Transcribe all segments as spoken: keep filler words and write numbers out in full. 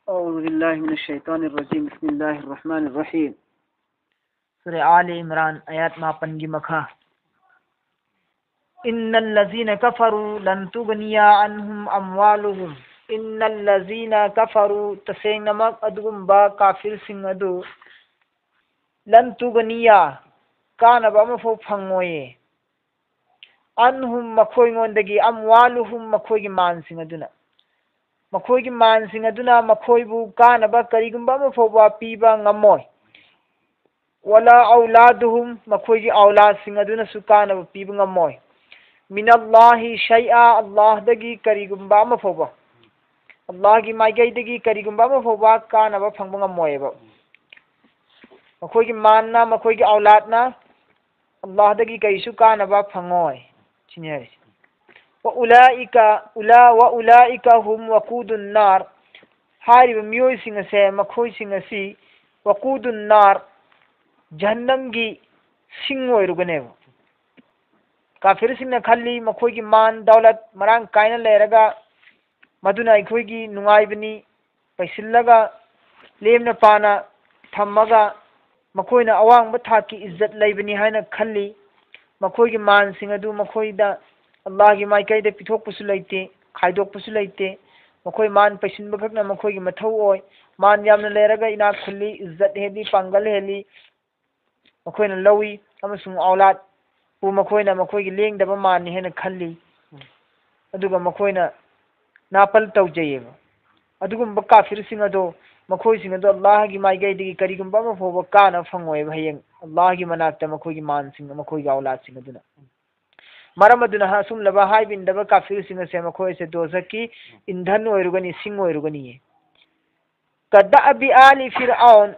أعوذ بالله من الشيطان الرجيم. بسم الله الرحمن الرحيم. ꯁꯨꯔꯥ ꯑꯥꯂꯤ ꯏꯝꯔꯥꯟ, ꯑꯥꯌꯥꯠ ꯃꯥꯄꯟꯒꯤ ꯃꯈꯥ. إن الذين كفروا لن تغني عنهم أموالهم. إن الذين كفروا, ꯇꯁꯦꯡꯅꯃꯛ ꯑꯗꯨꯒꯨꯝꯕ ꯀꯥꯐꯤꯔꯁꯤꯡ ꯑꯗꯨ, لن تغني, ꯀꯥꯟꯅꯕ ꯑꯃꯐꯥꯎ ꯐꯪꯉꯣꯏꯌꯦ. عنهم, ꯃꯈꯣꯏꯉꯣꯟꯗꯒꯤ, أموالهم, ꯃꯈꯣꯏꯒꯤ ꯃꯥꯟꯁꯤꯡ ꯑꯗꯨꯅ. ꯃꯈꯣꯏꯒꯤ ꯃꯥꯟꯁꯤꯡ ꯑꯗꯨꯅ ꯃꯈꯣꯏꯕꯨ ꯀꯥꯟꯅꯕ ꯀꯔꯤꯒꯨꯝꯕ ꯑꯃ ꯐꯥꯎꯕ ꯄꯤꯕ ꯉꯝꯃꯣꯏ. ولا أولادهم, ꯃꯈꯣꯏꯒꯤ ꯑꯧꯂꯥꯗꯁꯤꯡ ꯑꯗꯨꯅꯁꯨ ꯀꯥꯟꯅꯕ ꯄꯤꯕ ꯉꯝꯃꯣꯏ. من الله شيئا, ꯑꯜꯂꯥꯍꯗꯒꯤ ꯀꯔꯤꯒꯨꯝꯕ ꯑꯃ ꯐꯥꯎꯕ, ꯑꯜꯂꯥꯍꯒꯤ ꯃꯥꯏꯀꯩꯗꯒꯤ ꯀꯔꯤꯒꯨꯝꯕ ꯑꯃ ꯐꯥꯎꯕ ꯀꯥꯟꯅꯕ ꯐꯪꯕ ꯉꯝꯃꯣꯏꯕ꯫ ꯃꯈꯣꯏꯒꯤ ꯃꯥꯟꯅ, ꯃꯈꯣꯏꯒꯤ ꯑꯧꯂꯥꯗꯅ ꯑꯜꯂꯥꯍꯗꯒꯤ ꯀꯔꯤꯁꯨ ꯀꯥꯟꯅꯕ ꯐꯪꯉꯣꯏ, ꯁꯤꯅꯤ ꯍꯥꯏꯔꯤꯁꯦ꯫ وأولئك, أولى, وأولئك هم وقود النار, ꯍꯥꯏꯔꯤꯕ ꯃꯤꯑꯣꯏꯁꯤꯡ ꯑꯁꯦ, ꯃꯈꯣꯏꯁꯤꯡ ꯑꯁꯤ, وقود النار, ꯖꯍꯟꯅꯝꯒꯤ ꯁꯤꯡ ꯑꯣꯏꯔꯨꯒꯅꯦꯕ꯫ ꯀꯥꯐꯤꯔꯁꯤꯡꯅ ꯈꯜꯂꯤ, ꯃꯈꯣꯏꯒꯤ ꯃꯥꯟ ꯗꯧꯂꯠ ꯃꯔꯥꯡ ꯀꯥꯏꯅ ꯂꯩꯔꯒ, ꯃꯗꯨꯅ ꯑꯩꯈꯣꯏꯒꯤ ꯅꯨꯡꯉꯥꯏꯕꯅꯤ, ꯄꯩꯁꯤꯜꯂꯒ, ꯂꯦꯝꯅ ꯄꯥꯅ ꯊꯝꯃꯒ, ꯃꯈꯣꯏꯅ ꯑꯋꯥꯡꯕ ꯊꯥꯛꯀꯤ ꯏꯖꯠ ꯂꯩꯕꯅꯤ ꯍꯥꯏꯅ ꯈꯜꯂꯤ꯫ ꯃꯈꯣꯏꯒꯤ ꯃꯥꯟꯁꯤꯡ ꯑꯗꯨ ꯃꯈꯣꯏꯗ ꯑꯜꯂꯥꯍꯒꯤ ꯃꯥꯏꯀꯩꯗ ꯄꯤꯊꯣꯛꯄꯁꯨ ꯂꯩꯇꯦ, ꯈꯥꯏꯗꯣꯛꯄꯁꯨ ꯂꯩꯇꯦ꯫ ꯃꯈꯣꯏ ꯃꯥꯟ ꯄꯩꯁꯤꯟꯕ ꯈꯛꯅ ꯃꯈꯣꯏꯒꯤ ꯃꯊꯧ ꯑꯣꯏ꯫ ꯃꯥꯟ ꯌꯥꯝꯅ ꯂꯩꯔꯒ ꯏꯅꯥꯛ ꯈꯨꯜꯂꯤ, ꯏꯖꯠ ꯍꯦꯜꯂꯤ, ꯄꯥꯡꯒꯜ ꯍꯦꯜꯂꯤ, ꯃꯈꯣꯏꯅ ꯂꯧꯏ, ꯑꯃꯁꯨꯡ ꯑꯧꯂꯥꯗꯄꯨ ꯃꯈꯣꯏꯅ ꯃꯈꯣꯏꯒꯤ ꯂꯦꯡꯗꯕ ꯃꯥꯟꯅꯤ ꯍꯥꯏꯅ ꯈꯜꯂꯤ꯫ ꯑꯗꯨꯒ ꯃꯈꯣꯏꯅ ꯅꯥꯄꯜ ꯇꯧꯖꯩꯌꯦꯕ꯫ ꯑꯗꯨꯒꯨꯝꯕ ꯀꯥꯐꯤꯔꯁꯤꯡ ꯑꯗꯣ, ꯃꯈꯣꯏꯁꯤꯡ ꯑꯗꯣ ꯑꯜꯂꯥꯍꯒꯤ ꯃꯥꯏꯀꯩꯗꯒꯤ ꯀꯔꯤꯒꯨꯝꯕ ꯑꯃ ꯐꯥꯎꯕ ꯀꯥꯟꯅꯕ ꯐꯪꯉꯣꯏꯕ, ꯍꯌꯦꯡ ꯑꯜꯂꯥꯍꯒꯤ ꯃꯅꯥꯛꯇ ꯃꯈꯣꯏꯒꯤ ꯃꯥꯟꯁꯤꯡ, ꯃꯈꯣꯏꯒꯤ ꯑꯧꯂꯥꯗꯁꯤꯡ ꯑꯗꯨꯅ꯫ ꯃꯔꯝ ꯑꯗꯨꯅ ꯑꯁꯨꯝꯂꯕ ꯍꯥꯏꯕ ꯏꯟꯗꯕ ꯀꯥꯐꯤꯔꯁꯤꯡ ꯑꯁꯦ ꯃꯈꯣꯏ ꯑꯁꯦ ꯗꯣꯖꯈꯀꯤ ꯏꯟꯙꯟ ꯑꯣꯏꯔꯨꯒꯅꯤ, ꯁꯤꯡ ꯑꯣꯏꯔꯨꯒꯅꯤꯌꯦ꯫ كدأب آل فرعون,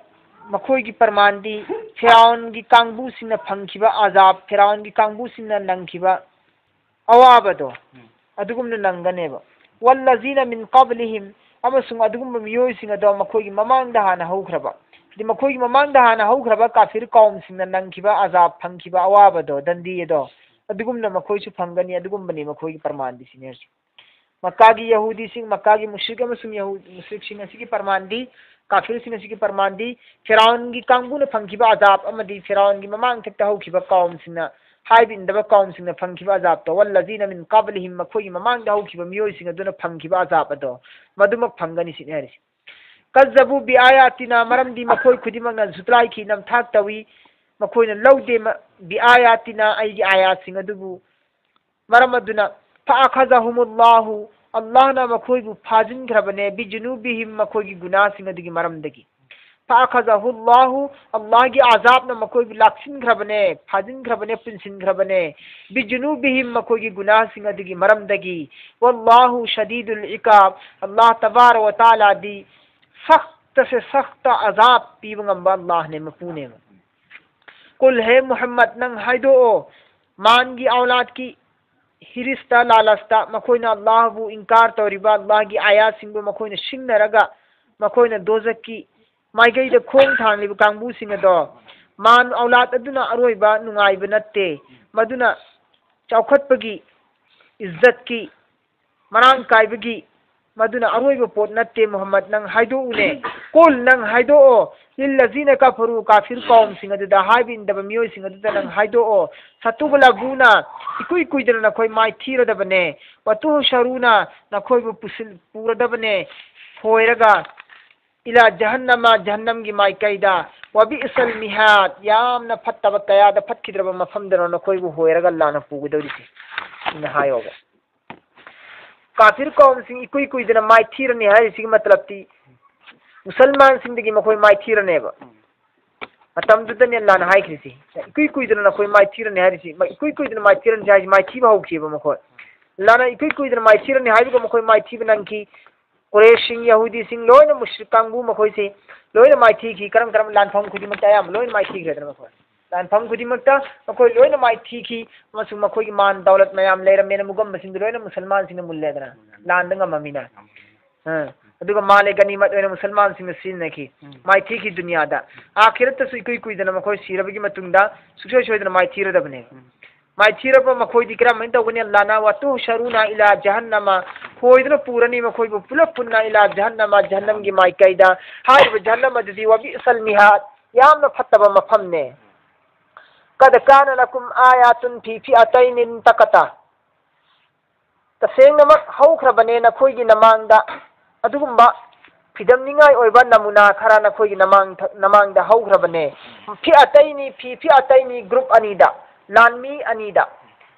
ꯃꯈꯣꯏꯒꯤ ꯄ꯭ꯔꯃꯥꯟꯗꯤ ꯐꯤꯔꯥꯎꯟꯒꯤ ꯀꯥꯡꯕꯨꯁꯤꯡꯅ ꯐꯪꯈꯤꯕ ꯑꯖꯥꯕ, ꯐꯤꯔꯥꯎꯟꯒꯤ ꯀꯥꯡꯕꯨꯁꯤꯡꯅ ꯅꯪꯈꯤꯕ ꯑꯋꯥꯕꯗꯣ, ꯎꯝ꯫ ꯑꯗꯨꯒꯨꯝꯅ ꯅꯪꯒꯅꯦꯕ꯫ والذين من قبلهم, ꯑꯃꯁꯨꯡ ꯑꯗꯨꯒꯨꯝꯕ ꯃꯤꯑꯣꯏꯁꯤꯡ ꯑꯗꯣ ꯃꯈꯣꯏꯒꯤ ꯃꯃꯥꯡꯗ ꯍꯥꯟꯅ ꯍꯧꯈ꯭ꯔꯕ, ꯍꯥꯏꯗꯤ ꯃꯈꯣꯏꯒꯤ ꯃꯃꯥꯡꯗ ꯍꯥꯟꯅ ꯍꯧꯈ꯭ꯔꯕ ꯀꯥꯐꯤꯔ ꯀꯥꯎꯝꯁꯤꯡꯅ ꯅꯪꯈꯤꯕ ꯑꯖꯥꯕ, ꯐꯪꯈꯤꯕ ꯑꯋꯥꯕꯗꯣ, ꯗꯟꯗꯤ ꯑꯗꯣ, ꯑꯗꯨꯒꯨꯝꯅ ꯃꯈꯣꯏꯁꯨ ꯐꯪꯒꯅꯤ, ꯑꯗꯨꯒꯨꯝꯕꯅꯤ ꯃꯈꯣꯏꯒꯤ ꯄ꯭ꯔꯃꯥꯟꯗꯤ, ꯁꯤꯅꯤ ꯍꯥꯏꯔꯤꯁꯦ꯫ ꯃꯛꯀꯥꯒꯤ ꯌꯍꯨꯗꯤꯁꯤꯡ, ꯃꯛꯀꯥꯒꯤ ꯃꯨꯁ꯭ꯔꯤꯛ ꯑꯃꯁꯨꯡ ꯌꯍꯨ-, ꯃꯨꯁ꯭ꯔꯤꯛꯁꯤꯡ ꯑꯁꯤꯒꯤ ꯄ꯭ꯔꯃꯥꯟꯗꯤ, ꯀꯥꯐꯤꯔꯁꯤꯡ ꯑꯁꯤꯒꯤ ꯄ꯭ꯔꯃꯥꯟꯗꯤ, ꯐꯤꯔꯥꯎꯟꯒꯤ ꯀꯥꯡꯕꯨꯅ ꯐꯪꯈꯤꯕ ꯑꯖꯥꯕ ꯑꯃꯗꯤ ꯐꯤꯔꯥꯎꯟꯒꯤ ꯃꯃꯥꯡꯊꯛꯇ ꯍꯧꯈꯤꯕ ꯀꯥꯎꯝꯁꯤꯡꯅ, ꯍꯥꯏꯕ ꯏꯟꯗꯕ ꯀꯥꯎꯝꯁꯤꯡꯅ ꯐꯪꯈꯤꯕ ꯑꯖꯥꯕꯇꯣ, "ꯋꯜꯂꯖꯤꯅ ꯃꯤꯟ ꯀꯕꯂꯤꯍꯤꯝ", ꯃꯈꯣꯏꯒꯤ ꯃꯃꯥꯡꯗ ꯍꯧꯈꯤꯕ ꯃꯤꯑꯣꯏꯁꯤꯡ ꯑꯗꯨꯅ ꯐꯪꯈꯤꯕ ꯑꯖꯥꯕ ꯑꯗꯣ, ꯃꯗꯨꯃꯛ ꯐꯪꯒꯅꯤ ꯁꯤꯅꯤ ꯍꯥꯏꯔꯤꯁꯤ꯫ "ꯀꯖꯕꯨ ꯕꯤꯑꯥꯌꯥꯇꯤꯅꯥ", ꯃꯔꯝꯗꯤ ꯃꯈꯣꯏ ꯈꯨꯗꯤꯡꯃꯛꯅ ꯖꯨꯇꯂꯥꯏꯈꯤ, ꯅꯝꯊꯥꯛ ꯇꯧꯏ, ꯃꯈꯣꯏꯅ ꯂꯧꯗꯦ, ꯃ-, "ꯕꯤꯑꯥꯌꯥꯇꯤꯅꯥ", ꯑꯩꯒꯤ ꯑꯥꯌꯥꯠꯁꯤꯡ ꯑꯗꯨꯕꯨ꯫ ꯃꯔꯝ ꯑꯗꯨꯅ, "ꯐꯑꯈꯖꯍꯨꯃꯨꯜꯂꯥꯍꯨ", ꯑꯜꯂꯥꯍꯅ ꯃꯈꯣꯏꯕꯨ ꯐꯥꯖꯤꯟꯈ꯭ꯔꯕꯅꯦ, "ꯕꯤꯖꯨꯅꯨꯕꯤꯍꯤꯝ", ꯃꯈꯣꯏꯒꯤ ꯒꯨꯅꯥꯁꯤꯡ ꯑꯗꯨꯒꯤ ꯃꯔꯝꯗꯒꯤ꯫ "ꯐꯑꯈꯖꯍꯨꯜꯂꯥꯍꯨ", ꯑꯜꯂꯥꯍꯒꯤ ꯑꯖꯥꯕꯅ ꯃꯈꯣꯏꯕꯨ ꯂꯥꯛꯁꯤꯟꯈ꯭ꯔꯕꯅꯦ, ꯐꯥꯖꯤꯟꯈ꯭ꯔꯕꯅꯦ, ꯄꯨꯟꯁꯤꯟꯈ꯭ꯔꯕꯅꯦ, "ꯕꯤꯖꯨꯅꯨꯕꯤꯍꯤꯝ", ꯃꯈꯣꯏꯒꯤ ꯒꯨꯅꯥꯁꯤꯡ ꯑꯗꯨꯒꯤ ꯃꯔꯝꯗꯒꯤ꯫ "ꯋꯜꯂꯥꯍꯨ ꯁꯗꯤꯗꯨꯜ ꯏꯀꯥꯕ", ꯑꯜꯂꯥꯍ ꯇꯕꯥꯔ ꯋ ꯇꯥꯂꯥꯗꯤ ꯁꯈꯇ ꯁꯦ ꯁꯈꯇ ꯑꯖꯥꯕ ꯄꯤꯕ ꯉꯝꯕ ꯑꯜꯂꯥꯍꯅꯦ, ꯃꯄꯨꯅꯦꯕ꯫ "ꯀꯨꯜ", ꯍꯦ ꯃꯨꯍꯝꯃꯗ, ꯅꯪ ꯍꯥꯏꯗꯣꯛꯑꯣ, ꯃꯥꯟꯒꯤ ꯑꯧꯂꯥꯗꯀꯤ ꯍꯤꯔꯤꯁꯇ, ꯂꯥꯂꯁꯇ ꯃꯈꯣꯏꯅ ꯑꯜꯂꯥꯍꯕꯨ ꯏꯟꯀꯥꯔ ꯇꯧꯔꯤꯕ, ꯑꯜꯂꯥꯍꯒꯤ ꯑꯥꯌꯥꯠꯁꯤꯡꯕꯨ ꯃꯈꯣꯏꯅ ꯁꯤꯡꯅꯔꯒ ꯃꯈꯣꯏꯅ ꯗꯣꯖꯈꯀꯤ ꯃꯥꯏꯀꯩꯗ ꯈꯣꯡ ꯊꯥꯡꯂꯤꯕ ꯀꯥꯡꯕꯨꯁꯤꯡ ꯑꯗꯣ, ꯃꯥꯟ ꯑꯧꯂꯥꯗ ꯑꯗꯨꯅ ꯑꯔꯣꯏꯕ ꯅꯨꯡꯉꯥꯏꯕ ꯅꯠꯇꯦ, ꯃꯗꯨꯅ ꯆꯥꯎꯈꯠꯄꯒꯤ, ꯏꯖꯠꯀꯤ, ꯃꯔꯥꯡ ꯀꯥꯏꯕꯒꯤ, ꯃꯗꯨꯅ ꯑꯔꯣꯏꯕ ꯄꯣꯠ ꯅꯠꯇꯦ꯫ ꯃꯨꯍꯝꯃꯗ, ꯅꯪ ꯍꯥꯏꯗꯣꯛꯎꯅꯦ꯫ "ꯀꯨꯜ", ꯅꯪ ꯍꯥꯏꯗꯣꯛꯑꯣ, "ꯂꯤꯜꯂꯖꯤꯅ ꯀꯐꯔꯨ", ꯀꯥꯐꯤꯔ ꯀꯧꯝꯁꯤꯡ ꯑꯗꯨꯗ, ꯍꯥꯏꯕ ꯏꯟꯗꯕ ꯃꯤꯑꯣꯏꯁꯤꯡ ꯑꯗꯨꯗ ꯅꯪ ꯍꯥꯏꯗꯣꯛꯑꯣ, "ꯁꯇꯨꯒꯂꯕꯨꯅ", ꯏꯀꯨꯏ ꯀꯨꯏꯗꯅ ꯅꯈꯣꯏ ꯃꯥꯏꯊꯤꯔꯗꯕꯅꯦ, "ꯋꯇꯨꯍꯁꯔꯨꯅ", ꯅꯈꯣꯏꯕꯨ ꯄꯨꯁꯤꯜ-, ꯄꯨꯔꯗꯕꯅꯦ ꯍꯣꯏꯔꯒ, "ꯏꯂꯥ ꯖꯍꯟꯅꯃ", ꯖꯍꯟꯅꯝꯒꯤ ꯃꯥꯏꯀꯩꯗ, "ꯋꯕꯤꯏꯁꯜ ꯃꯤꯍꯥꯗ", ꯌꯥꯝꯅ ꯐꯠꯇꯕ ꯀꯌꯥꯗ ꯐꯠꯈꯤꯗ꯭ꯔꯕ ꯃꯐꯝꯗꯅꯣ ꯅꯈꯣꯏꯕꯨ ꯍꯣꯏꯔꯒ ꯂꯥꯟꯅ ꯄꯨꯒꯗꯧꯔꯤꯁꯦ꯫ ꯁꯤꯅ ꯍꯥꯏꯌꯣꯕ꯫ ꯀꯥꯐꯤꯔ ꯀꯧꯝꯁꯤꯡ ꯏꯀꯨꯏ ꯀꯨꯏꯗꯅ ꯃꯥꯏꯊꯤꯔꯅꯤ ꯍꯥꯏꯔꯤꯁꯤꯒꯤ ꯃꯇꯂꯕꯇꯤ ꯃꯨꯁꯜꯃꯥꯟꯁꯤꯡꯗꯒꯤ ꯃꯈꯣꯏ ꯃꯥꯏꯊꯤꯔꯅꯦꯕ꯫ ꯃꯇꯝꯗꯨꯗꯅꯦ ꯑꯜꯂꯥꯍꯅ ꯍꯥꯏꯈ꯭ꯔꯤꯁꯤ, "ꯏꯀꯨꯏ ꯀꯨꯏꯗꯅ ꯅꯈꯣꯏ ꯃꯥꯏꯊꯤꯔꯅꯤ" ꯍꯥꯏꯔꯤꯁꯤ꯫ ꯃ-, ꯏꯀꯨꯏ ꯀꯨꯏꯗꯅ ꯃꯥꯏꯊꯤꯔꯅꯤ ꯍꯥꯏꯁꯤ, ꯃꯥꯏꯊꯤꯕ ꯍꯧꯈꯤꯕ ꯃꯈꯣꯏ꯫ ꯑꯜꯂꯥꯍꯅ "ꯏꯀꯨꯏ ꯀꯨꯏꯗꯅ ꯃꯥꯏꯊꯤꯔꯅꯤ" ꯍꯥꯏꯕꯒ ꯃꯈꯣꯏ ꯃꯥꯏꯊꯤꯕ ꯅꯪꯈꯤ꯫ ꯀꯨꯔꯦꯁꯤꯡ, ꯌꯍꯨꯗꯤꯁꯤꯡ, ꯂꯣꯏꯅ ꯃꯨꯁ꯭ꯔꯤꯛ ꯀꯥꯡꯕꯨ ꯃꯈꯣꯏꯁꯤ ꯂꯣꯏꯅ ꯃꯥꯏꯊꯤꯈꯤ꯫ ꯀꯔꯝ ꯀꯔꯝꯕ ꯂꯥꯟꯐꯝ ꯈꯨꯗꯤꯡꯃꯛꯇ ꯑꯌꯥꯝꯕ ꯂꯣꯏꯅ ꯃꯥꯏꯊꯤꯈ꯭ꯔꯦꯗꯅ ꯃꯈꯣꯏ꯫ ꯂꯥꯟꯐꯝ ꯈꯨꯗꯤꯡꯃꯛꯇ ꯃꯈꯣꯏ ꯂꯣꯏꯅ ꯃꯥꯏꯊꯤꯈꯤ, ꯑꯃꯁꯨꯡ ꯃꯈꯣꯏꯒꯤ ꯃꯥꯟ ꯗꯧꯂꯠ ꯃꯌꯥꯝ ꯂꯩꯔꯝꯃꯦꯅ ꯃꯨꯒꯝꯕꯁꯤꯡꯗꯨ ꯂꯣꯏꯅ ꯃꯨꯁꯜꯃꯥꯟꯁꯤꯡꯅ ꯃꯨꯜꯂꯦꯗꯅ, ꯂꯥꯟꯗ ꯉꯝꯃꯃꯤꯅ꯫ ꯑ, ꯑꯗꯨꯒ ꯃꯥꯂꯦ ꯒꯅꯤꯃꯠ ꯑꯣꯏꯅ ꯃꯨꯁꯜꯃꯥꯟꯁꯤꯡꯅ ꯁꯤꯖꯤꯟꯅꯈꯤ꯫ ꯎꯝ꯫ ꯃꯥꯏꯊꯤꯈꯤ ꯗꯨꯅꯤꯌꯥꯗ꯫ ꯑꯥꯈꯤꯔꯠꯇꯁꯨ ꯏꯀꯨꯏ ꯀꯨꯏꯗꯅ ꯃꯈꯣꯏ ꯁꯤꯔꯕꯒꯤ ꯃꯇꯨꯡꯗ ꯁꯨꯡꯁꯣꯏ ꯁꯣꯏꯗꯅ ꯃꯥꯏꯊꯤꯔꯗꯕꯅꯦ꯫ ꯎꯝ꯫ ꯃꯥꯏꯊꯤꯔꯕ ꯃꯈꯣꯏꯗꯤ ꯀꯔꯝꯍꯥꯏꯅ ꯇꯧꯒꯅꯤ? ꯑꯜꯂꯥꯅ, "ꯋꯇحشرون إلى جهنم", ꯍꯣꯏꯗꯨꯅ ꯄꯨꯔꯅꯤ ꯃꯈꯣꯏꯕꯨ ꯄꯨꯂꯞ ꯄꯨꯟꯅ, "إلى جهنم", ꯖꯍꯟꯅꯝꯒꯤ ꯃꯥꯏꯀꯩꯗ꯫ ꯍꯥꯏꯔꯤꯕ ꯖꯍꯟꯅꯝ ꯑꯗꯨꯗꯤ "وبئس المهاد", ꯌꯥꯝꯅ ꯐꯠꯇꯕ ꯃꯐꯝꯅꯦ꯫ "قد كان لكم آية في فئتين التقتا", ꯇꯁꯦꯡꯅꯃꯛ ꯍꯧꯈ꯭ꯔꯕꯅꯦ ꯅꯈꯣꯏꯒꯤ ꯅꯃꯥꯡꯗ ꯑꯗꯨꯒꯨꯝꯕ ꯐꯤꯗꯝꯅꯤꯡꯉꯥꯏ ꯑꯣꯏꯕ ꯅꯃꯨꯅꯥ ꯈꯔ ꯅꯈꯣꯏꯒꯤ ꯅꯃꯥꯡ-, ꯅꯃꯥꯡꯗ ꯍꯧꯈ꯭ꯔꯕꯅꯦ꯫ "فئتين في فئتين", group ꯑꯅꯤꯗ, ꯂꯥꯟꯃꯤ ꯑꯅꯤꯗ,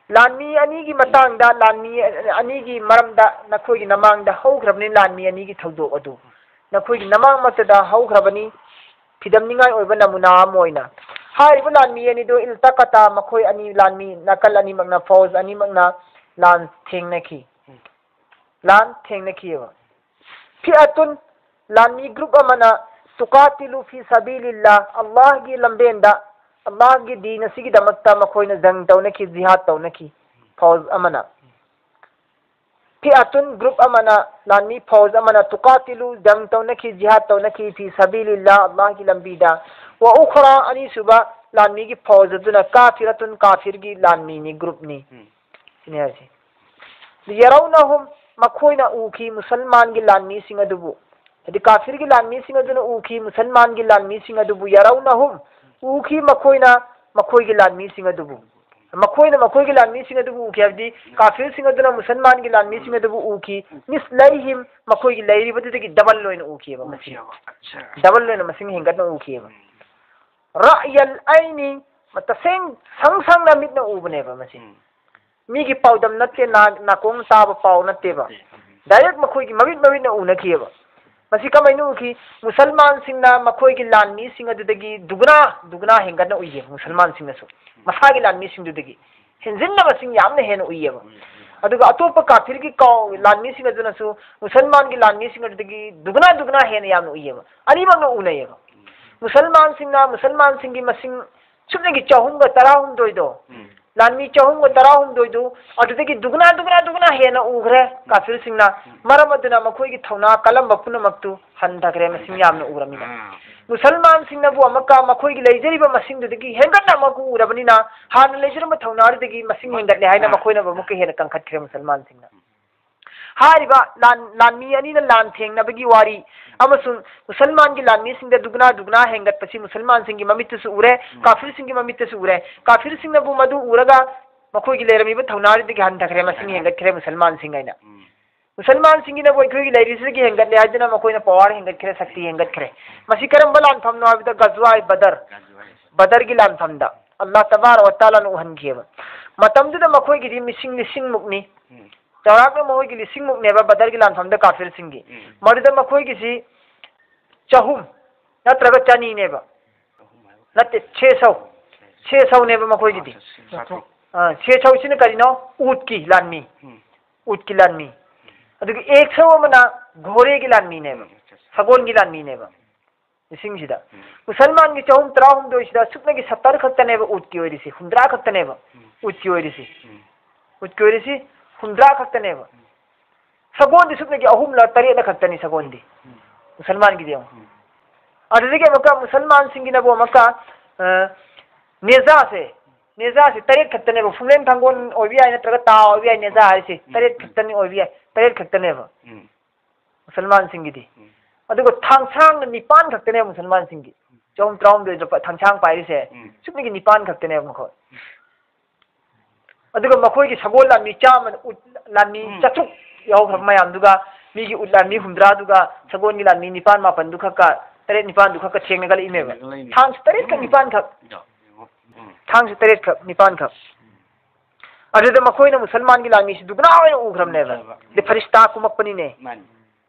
ꯂꯥꯟꯃꯤ ꯑꯅꯤꯒꯤ ꯃꯇꯥꯡꯗ, ꯂꯥꯟꯃꯤ ꯑꯅꯤꯒꯤ ꯃꯔꯝꯗ ꯅꯈꯣꯏꯒꯤ ꯅꯃꯥꯡꯗ ꯍꯧꯈ꯭ꯔꯕꯅꯤ ꯂꯥꯟꯃꯤ ꯑꯅꯤꯒꯤ ꯊꯧꯗꯣꯛ ꯑꯗꯨ꯫ ꯅꯈꯣꯏꯒꯤ ꯅꯃꯥꯡꯃꯛꯇꯗ ꯍꯧꯈ꯭ꯔꯕꯅꯤ꯫ ꯐꯤꯗꯝꯅꯤꯡꯉꯥꯏ ꯑꯣꯏꯕ ꯅꯃꯨꯅꯥ ꯑꯃ ꯑꯣꯏꯅ, ꯍꯥꯏꯔꯤꯕ ꯂꯥꯟꯃꯤ ꯑꯅꯤꯗꯨ "التقتا", ꯃꯈꯣꯏ ꯑꯅꯤ ꯂꯥꯟꯃꯤ ꯅꯥꯀꯜ ꯑꯅꯤꯃꯛꯅ, ꯐꯧꯖ ꯑꯅꯤꯃꯛꯅ ꯂꯥꯟ ꯊꯦꯡꯅꯈꯤ꯫ ꯂꯥꯟ ꯊꯦꯡꯅꯈꯤꯑꯕ꯫ "فئة", ꯂꯥꯟꯃꯤ group ꯑꯃꯅ "تقاتل في سبيل الله", ꯑꯜꯂꯥꯍꯒꯤ ꯂꯝꯕꯦꯟꯗ, ꯑꯜꯂꯥꯍꯒꯤ ꯗꯤꯟ ꯑꯁꯤꯒꯤꯗꯃꯛꯇ ꯃꯈꯣꯏꯅ ꯖꯪ ꯇꯧꯅꯈꯤ, ꯖꯤꯍꯥꯗ ꯇꯧꯅꯈꯤ, ꯐꯧꯖ ꯑꯃꯅ꯫ "فئة", group ꯑꯃꯅ, ꯂꯥꯟꯃꯤ ꯐꯧꯖ ꯑꯃꯅ "تقاتل", ꯖꯪ ꯇꯧꯅꯈꯤ, ꯖꯤꯍꯥꯗ ꯇꯧꯅꯈꯤ, "في سبيل الله", ꯑꯜꯂꯥꯍꯒꯤ ꯂꯝꯕꯤꯗ꯫ "وأخرى", ꯑꯅꯤꯁꯨꯕ ꯂꯥꯟꯃꯤꯒꯤ ꯐꯧꯖ ꯑꯗꯨꯅ "كافرة", ꯀꯥꯐꯤꯔꯒꯤ ꯂꯥꯟꯃꯤꯅꯤ, groupꯅꯤ꯫ ꯎꯝ꯫ ꯁꯤꯅꯤ ꯍꯥꯏꯁꯦ꯫ "يرونهم", ꯃꯈꯣꯏꯅ ꯎꯈꯤ ꯃꯨꯁꯜꯃꯥꯟꯒꯤ ꯂꯥꯟꯃꯤꯁꯤꯡ ꯑꯗꯨꯕꯨ꯫ ꯍꯥꯏꯗꯤ ꯀꯥꯐꯤꯔꯒꯤ ꯂꯥꯟꯃꯤꯁꯤꯡ ꯑꯗꯨꯅ ꯎꯈꯤ ꯃꯨꯁꯜꯃꯥꯟꯒꯤ ꯂꯥꯟꯃꯤꯁꯤꯡ ꯑꯗꯨꯕꯨ꯫ "يرونهم", ꯎꯈꯤ ꯃꯈꯣꯏꯅ ꯃꯈꯣꯏꯒꯤ ꯂꯥꯟꯃꯤꯁꯤꯡ ꯑꯗꯨꯕꯨ꯫ ꯃꯈꯣꯏꯅ ꯃꯈꯣꯏꯒꯤ ꯂꯥꯟꯃꯤꯁꯤꯡ ꯑꯗꯨꯕꯨ ꯎꯈꯤ ꯍꯥꯏꯕꯗꯤ ꯀꯥꯐꯤꯔꯁꯤꯡ ꯑꯗꯨꯅ ꯃꯨꯁꯜꯃꯥꯟꯒꯤ ꯂꯥꯟꯃꯤꯁꯤꯡ ꯑꯗꯨꯕꯨ ꯎꯈꯤ꯫ "مثليهم", ꯃꯈꯣꯏꯒꯤ ꯂꯩꯔꯤꯕꯗꯨꯗꯒꯤ double ꯑꯣꯏꯅ ꯎꯈꯤꯑꯕ ꯃꯁꯤ꯫ ꯎꯈꯤꯑꯕ꯫ ꯑꯠꯆꯥ꯫ Double ꯑꯣꯏꯅ ꯃꯁꯤꯡ ꯍꯦꯟꯒꯠꯅ ꯎꯈꯤꯑꯕ꯫ ꯎꯝ꯫ "رأي العين", ꯇꯁꯦꯡ ꯁꯪ ꯁꯪꯅ ꯃꯤꯠꯅ ꯎꯕꯅꯦꯕ ꯃꯁꯤ꯫ ꯎꯝ꯫ ꯃꯤꯒꯤ ꯄꯥꯎꯗꯝ ꯅꯠꯇꯦ, ꯅꯥ-, ꯅꯥꯀꯣꯡ ꯇꯥꯕ ꯄꯥꯎ ꯅꯠꯇꯦꯕ꯫ ꯅꯠꯇꯦ꯫ ꯎꯝ꯫ Direct ꯃꯈꯣꯏꯒꯤ ꯃꯃꯤꯠ ꯃꯃꯤꯠꯅ ꯎꯅꯈꯤꯑꯕ꯫ ꯃꯁꯤ ꯀꯃꯥꯏꯅ ꯎꯈꯤ? ꯃꯨꯁꯜꯃꯥꯟꯁꯤꯡꯅ ꯃꯈꯣꯏꯒꯤ ꯂꯥꯟꯃꯤꯁꯤꯡ ꯑꯗꯨꯗꯒꯤ ꯗꯨꯒꯨꯅꯥ, ꯗꯨꯒꯨꯅꯥ ꯍꯦꯟꯒꯠꯅ ꯎꯏꯌꯦ ꯃꯨꯁꯜꯃꯥꯟꯁꯤꯡꯅꯁꯨ꯫ ꯃꯁꯥꯒꯤ ꯂꯥꯟꯃꯤꯁꯤꯡꯗꯨꯗꯒꯤ ꯍꯦꯟꯖꯤꯟꯅ ꯃꯁꯤꯡ ꯌꯥꯝꯅ ꯍꯦꯟꯅ ꯎꯏꯌꯦꯕ꯫ ꯎꯏ, ꯎꯏ꯫ ꯑꯗꯨꯒ ꯑꯇꯣꯞꯄ ꯀꯥꯐꯤꯔꯒꯤ ꯀꯥꯎ-, ꯂꯥꯟꯃꯤꯁꯤꯡ ꯑꯗꯨꯅꯁꯨ ꯃꯨꯁꯜꯃꯥꯟꯒꯤ ꯂꯥꯟꯃꯤꯁꯤꯡ ꯑꯗꯨꯗꯒꯤ ꯗꯨꯒꯨꯅꯥ, ꯗꯨꯒꯨꯅꯥ ꯍꯦꯟꯅ ꯌꯥꯝꯅ ꯎꯏꯌꯦꯕ꯫ ꯑꯅꯤꯃꯛꯅ ꯎꯅꯩꯌꯦꯕ꯫ ꯎꯝ꯫ ꯃꯨꯁꯜꯃꯥꯟꯁꯤꯡꯅ ꯃꯨꯁꯜꯃꯥꯟꯁꯤꯡꯒꯤ ꯃꯁꯤꯡ ꯁꯨꯞꯅꯒꯤ ꯆꯍꯨꯝꯒ ꯇꯔꯥꯍꯨꯝꯗꯣꯏꯗꯣ, ꯎꯝ꯫ ꯂꯥꯟꯃꯤ ꯆꯍꯨꯝꯒ ꯇꯔꯥꯍꯨꯝꯗꯣꯏꯗꯨ ꯑꯗꯨꯗꯒꯤ ꯗꯨꯒꯨꯅꯥ, ꯗꯨꯒꯨꯅꯥ, ꯗꯨꯒꯨꯅꯥ ꯍꯦꯟꯅ ꯎꯈ꯭ꯔꯦ ꯀꯥꯐꯤꯔꯁꯤꯡꯅ꯫ ꯎꯝ꯫ ꯃꯔꯝ ꯑꯗꯨꯅ ꯃꯈꯣꯏꯒꯤ ꯊꯧꯅꯥ ꯀꯜꯂꯝꯕ ꯄꯨꯝꯅꯃꯛꯇꯨ ꯍꯟꯊꯈ꯭ꯔꯦ, ꯃꯁꯤꯡ ꯌꯥꯝꯅ ꯎꯔꯃꯤꯅ꯫ ꯎꯝ꯫ ꯃꯨꯁꯜꯃꯥꯟꯁꯤꯡꯅꯕꯨ ꯑꯃꯨꯛꯀ ꯃꯈꯣꯏꯒꯤ ꯂꯩꯖꯔꯤꯕ ꯃꯁꯤꯡꯗꯨꯗꯒꯤ ꯍꯦꯟꯒꯠꯅ ꯑꯃꯨꯛ ꯎꯔꯕꯅꯤꯅ, ꯍꯥꯟꯅ ꯂꯩꯖꯔꯝꯕ ꯊꯧꯅꯥꯗꯨꯗꯒꯤ ꯃꯁꯤꯡ ꯍꯦꯟꯒꯠꯂꯦ ꯍꯥꯏꯅ ꯃꯈꯣꯏꯅꯕꯨ ꯑꯃꯨꯛꯀ ꯍꯦꯟꯅ ꯀꯟꯈꯠꯈ꯭ꯔꯦ ꯃꯨꯁꯜꯃꯥꯟꯁꯤꯡꯅ꯫ ꯍꯥꯏꯔꯤꯕ ꯂꯥꯟ, ꯂꯥꯟꯃꯤ ꯑꯅꯤꯅ ꯂꯥꯟ ꯊꯦꯡꯅꯕꯒꯤ ꯋꯥꯔꯤ ꯑꯃꯁꯨꯡ ꯃꯨꯁꯜꯃꯥꯟꯒꯤ ꯂꯥꯟꯃꯤꯁꯤꯡꯗ ꯗꯨꯒꯅꯥ ꯗꯨꯒꯅꯥ ꯍꯦꯟꯒꯠꯄꯁꯤ ꯃꯨꯁꯜꯃꯥꯟꯁꯤꯡꯒꯤ ꯃꯃꯤꯠꯇꯁꯨ ꯎꯔꯦ, ꯎꯝ꯫ ꯀꯥꯐꯤꯔꯁꯤꯡꯒꯤ ꯃꯃꯤꯠꯇꯁꯨ ꯎꯔꯦ꯫ ꯀꯥꯐꯤꯔꯁꯤꯡꯅꯕꯨ ꯃꯗꯨ ꯎꯔꯒ ꯃꯈꯣꯏꯒꯤ ꯂꯩꯔꯝꯃꯤꯕ ꯊꯧꯅꯥꯗꯒꯤ ꯍꯟꯊꯈ꯭ꯔꯦ, ꯃꯁꯤꯡ ꯍꯦꯟꯒꯠꯈ꯭ꯔꯦ ꯃꯨꯁꯜꯃꯥꯟꯁꯤꯡ ꯍꯥꯏꯅ꯫ ꯎꯝ꯫ ꯃꯨꯁꯜꯃꯥꯟꯁꯤꯡꯒꯤꯅꯕꯨ ꯑꯩꯈꯣꯏꯒꯤ ꯂꯩꯔꯤꯁꯤꯗꯒꯤ ꯍꯦꯟꯒꯠꯂꯦ ꯍꯥꯏꯗꯨꯅ ꯃꯈꯣꯏꯅ ꯄꯋꯥꯔ ꯍꯦꯟꯒꯠꯈ꯭ꯔꯦ, ꯁꯛꯇꯤ ꯍꯦꯟꯒꯠꯈ꯭ꯔꯦ꯫ ꯃꯁꯤ ꯀꯔꯝꯕ ꯂꯥꯟꯐꯝꯅꯣ ꯍꯥꯏꯕꯗ ꯒꯖꯋꯥꯏ ꯕꯗꯔ, ꯒꯖꯋꯥꯏ꯫ ꯕꯗꯔꯒꯤ ꯂꯥꯟꯐꯝꯗ ꯑꯜꯂꯥꯍ ꯇꯕꯥꯔꯛ ꯋ ꯇꯥꯂꯥꯅ ꯎꯍꯟꯈꯤꯑꯕ꯫ ꯃꯇꯝꯗꯨꯗ ꯃꯈꯣꯏꯒꯤꯗꯤ ꯃꯤꯁꯤꯡ ꯂꯤꯁꯤꯡꯃꯨꯛꯅꯤ, ꯎꯝ꯫ ꯆꯥꯎꯔꯥꯛꯅ ꯃꯈꯣꯏꯒꯤ ꯂꯤꯁꯤꯡꯃꯨꯛꯅꯦꯕ ꯕꯗꯔꯒꯤ ꯂꯥꯟꯐꯝꯗ ꯀꯥꯐꯤꯔꯁꯤꯡꯒꯤ꯫ ꯎꯝ꯫ ꯃꯗꯨꯗ ꯃꯈꯣꯏꯒꯤꯁꯤ ꯆꯍꯨꯝ ꯅꯠꯇ꯭ꯔꯒ ꯆꯅꯤꯅꯦꯕ꯫ ꯅꯠꯇꯦ, ꯁꯦ ꯁꯧ꯫ ꯁꯦ ꯁꯧꯅꯦꯕ ꯃꯈꯣꯏꯒꯤꯗꯤ꯫ ꯆꯥꯇ꯭ꯔꯨꯛ꯫ ꯑꯥ, ꯁꯦ ꯁꯧꯁꯤꯅ ꯀꯔꯤꯅꯣ? ꯎꯠꯀꯤ ꯂꯥꯟꯃꯤ꯫ ꯎꯝ꯫ ꯎꯠꯀꯤ ꯂꯥꯟꯃꯤ꯫ ꯑꯗꯨꯒ ꯑꯦꯛ ꯁꯧ ꯑꯃꯅ ꯘꯣꯔꯦꯒꯤ ꯂꯥꯟꯃꯤꯅꯦꯕ꯫ ꯎꯝ, ꯑꯠꯆꯥ, ꯑꯠꯆꯥ꯫ ꯁꯒꯣꯜꯒꯤ ꯂꯥꯟꯃꯤꯅꯦꯕ꯫ ꯂꯤꯁꯤꯡꯁꯤꯗ꯫ ꯎꯝ꯫ ꯃꯨꯁꯜꯃꯥꯟꯒꯤ ꯆꯍꯨꯝ ꯇꯔꯥꯍꯨꯝꯗꯣꯏꯁꯤꯗ ꯁꯨꯞꯅꯒꯤ ꯁꯠꯇꯔ ꯈꯛꯇꯅꯦꯕ ꯎꯠꯀꯤ ꯑꯣꯏꯔꯤꯁꯤ, ꯍꯨꯝꯗ꯭ꯔꯥ ꯈꯛꯇꯅꯦꯕ꯫ ꯎꯝ꯫ ꯎꯠꯀꯤ ꯑꯣꯏꯔꯤꯁꯤ꯫ ꯎꯝ꯫ ꯎꯠꯀꯤ ꯑꯣꯏꯔꯤꯁꯤ ꯍꯨꯝꯗ꯭ꯔꯥ ꯈꯛꯇꯅꯦꯕ꯫ ꯎꯝ꯫ ꯁꯒꯣꯜꯗꯤ ꯁꯨꯞꯅꯒꯤ ꯑꯍꯨꯝꯂ ꯇꯔꯦꯠꯂ ꯈꯛꯇꯅꯤ ꯁꯒꯣꯜꯗꯤ꯫ ꯎꯝ꯫ ꯃꯨꯁꯜꯃꯥꯟꯒꯤꯗꯤ ꯌꯦꯡꯉꯨ꯫ ꯎꯝ꯫ ꯑꯗꯨꯗꯒꯤ ꯑꯃꯨꯛꯀ ꯃꯨꯁꯜꯃꯥꯟꯁꯤꯡꯒꯤꯅꯕꯨ ꯑꯃꯨꯛꯀ, ꯑ, ꯅꯦꯖꯥꯁꯦ, ꯅꯦꯖꯥꯁꯦ ꯇꯔꯦꯠ ꯈꯛꯇꯅꯦꯕ꯫ ꯐꯨꯝꯂꯦꯟ ꯊꯥꯡꯒꯣꯜ ꯑꯣꯏꯕ ꯌꯥꯏ, ꯅꯠꯇ꯭ꯔꯒ ꯇꯥ ꯑꯣꯏꯕ ꯌꯥꯏ, ꯅꯦꯖꯥ ꯍꯥꯏꯁꯦ꯫ ꯎꯝ꯫ ꯇꯔꯦꯠ ꯈꯛꯇꯅꯤ ꯑꯣꯏꯕ ꯌꯥꯏ, ꯇꯔꯦꯠ ꯈꯛꯇꯅꯦꯕ꯫ ꯎꯝ꯫ ꯃꯨꯁꯜꯃꯥꯟꯁꯤꯡꯒꯤꯗꯤ꯫ ꯎꯝ꯫ ꯑꯗꯨꯒ ꯊꯥꯡꯁꯥꯡꯅ ꯅꯤꯄꯥꯟ ꯈꯛꯇꯅꯦꯕ ꯃꯨꯁꯜꯃꯥꯟꯁꯤꯡꯒꯤ꯫ ꯆꯍꯨꯝ ꯇꯔꯥꯍꯨꯝꯗꯣꯏꯗ ꯄ-, ꯊꯥꯡꯁꯥꯡ ꯄꯥꯏꯔꯤꯁꯦ꯫ ꯎꯝ꯫ ꯁꯨꯞꯅꯒꯤ ꯅꯤꯄꯥꯟ ꯈꯛꯇꯅꯦꯕ ꯃꯈꯣꯏ꯫ ꯑꯗꯨꯒ ꯃꯈꯣꯏꯒꯤ ꯁꯒꯣꯜ ꯂꯥꯟꯃꯤ ꯆꯥꯝꯃ, ꯎꯠ ꯂꯥꯟꯃꯤ ꯎꯝ꯫ ꯆꯥꯇ꯭ꯔꯨꯛ ꯌꯥꯎꯈ꯭ꯔꯕ ꯃꯌꯥꯝꯗꯨꯒ, ꯃꯤꯒꯤ ꯎꯠ ꯂꯥꯟꯃꯤ ꯍꯨꯝꯗ꯭ꯔꯥꯗꯨꯒ ꯁꯒꯣꯜꯒꯤ ꯂꯥꯟꯃꯤ ꯅꯤꯄꯥꯟ ꯃꯥꯄꯟꯗꯨ ꯈꯛꯀ, ꯇꯔꯦꯠ ꯅꯤꯄꯥꯟꯗꯨ ꯈꯛꯀ ꯊꯦꯡꯅꯒꯠꯂꯛꯏꯅꯦꯕ꯫ ꯊꯦꯡꯅꯒꯠꯂꯛꯏꯅꯦ꯫ ꯊꯥꯡꯁꯨ ꯇꯔꯦꯠꯀ ꯎꯝ꯫ ꯅꯤꯄꯥꯟꯈꯛ꯫ ꯌꯥ, ꯌꯦꯡꯉꯣ꯫ ꯎꯝ꯫ ꯊꯥꯡꯁꯨ ꯇꯔꯦꯠꯈꯛ, ꯅꯤꯄꯥꯟꯈꯛ꯫ ꯑꯗꯨꯗ ꯃꯈꯣꯏꯅ ꯃꯨꯁꯜꯃꯥꯟꯒꯤ ꯂꯥꯟꯃꯤꯁꯤ ꯗꯨꯒꯅꯥ ꯑꯣꯏꯅ ꯎꯈ꯭ꯔꯕꯅꯦꯕ꯫ ꯎꯈ꯭ꯔꯕ꯫ ꯑꯗꯩ ꯐꯔꯤꯁꯇꯥ ꯀꯨꯝꯃꯛꯄꯅꯤꯅꯦ꯫ ꯃꯥꯅꯤ꯫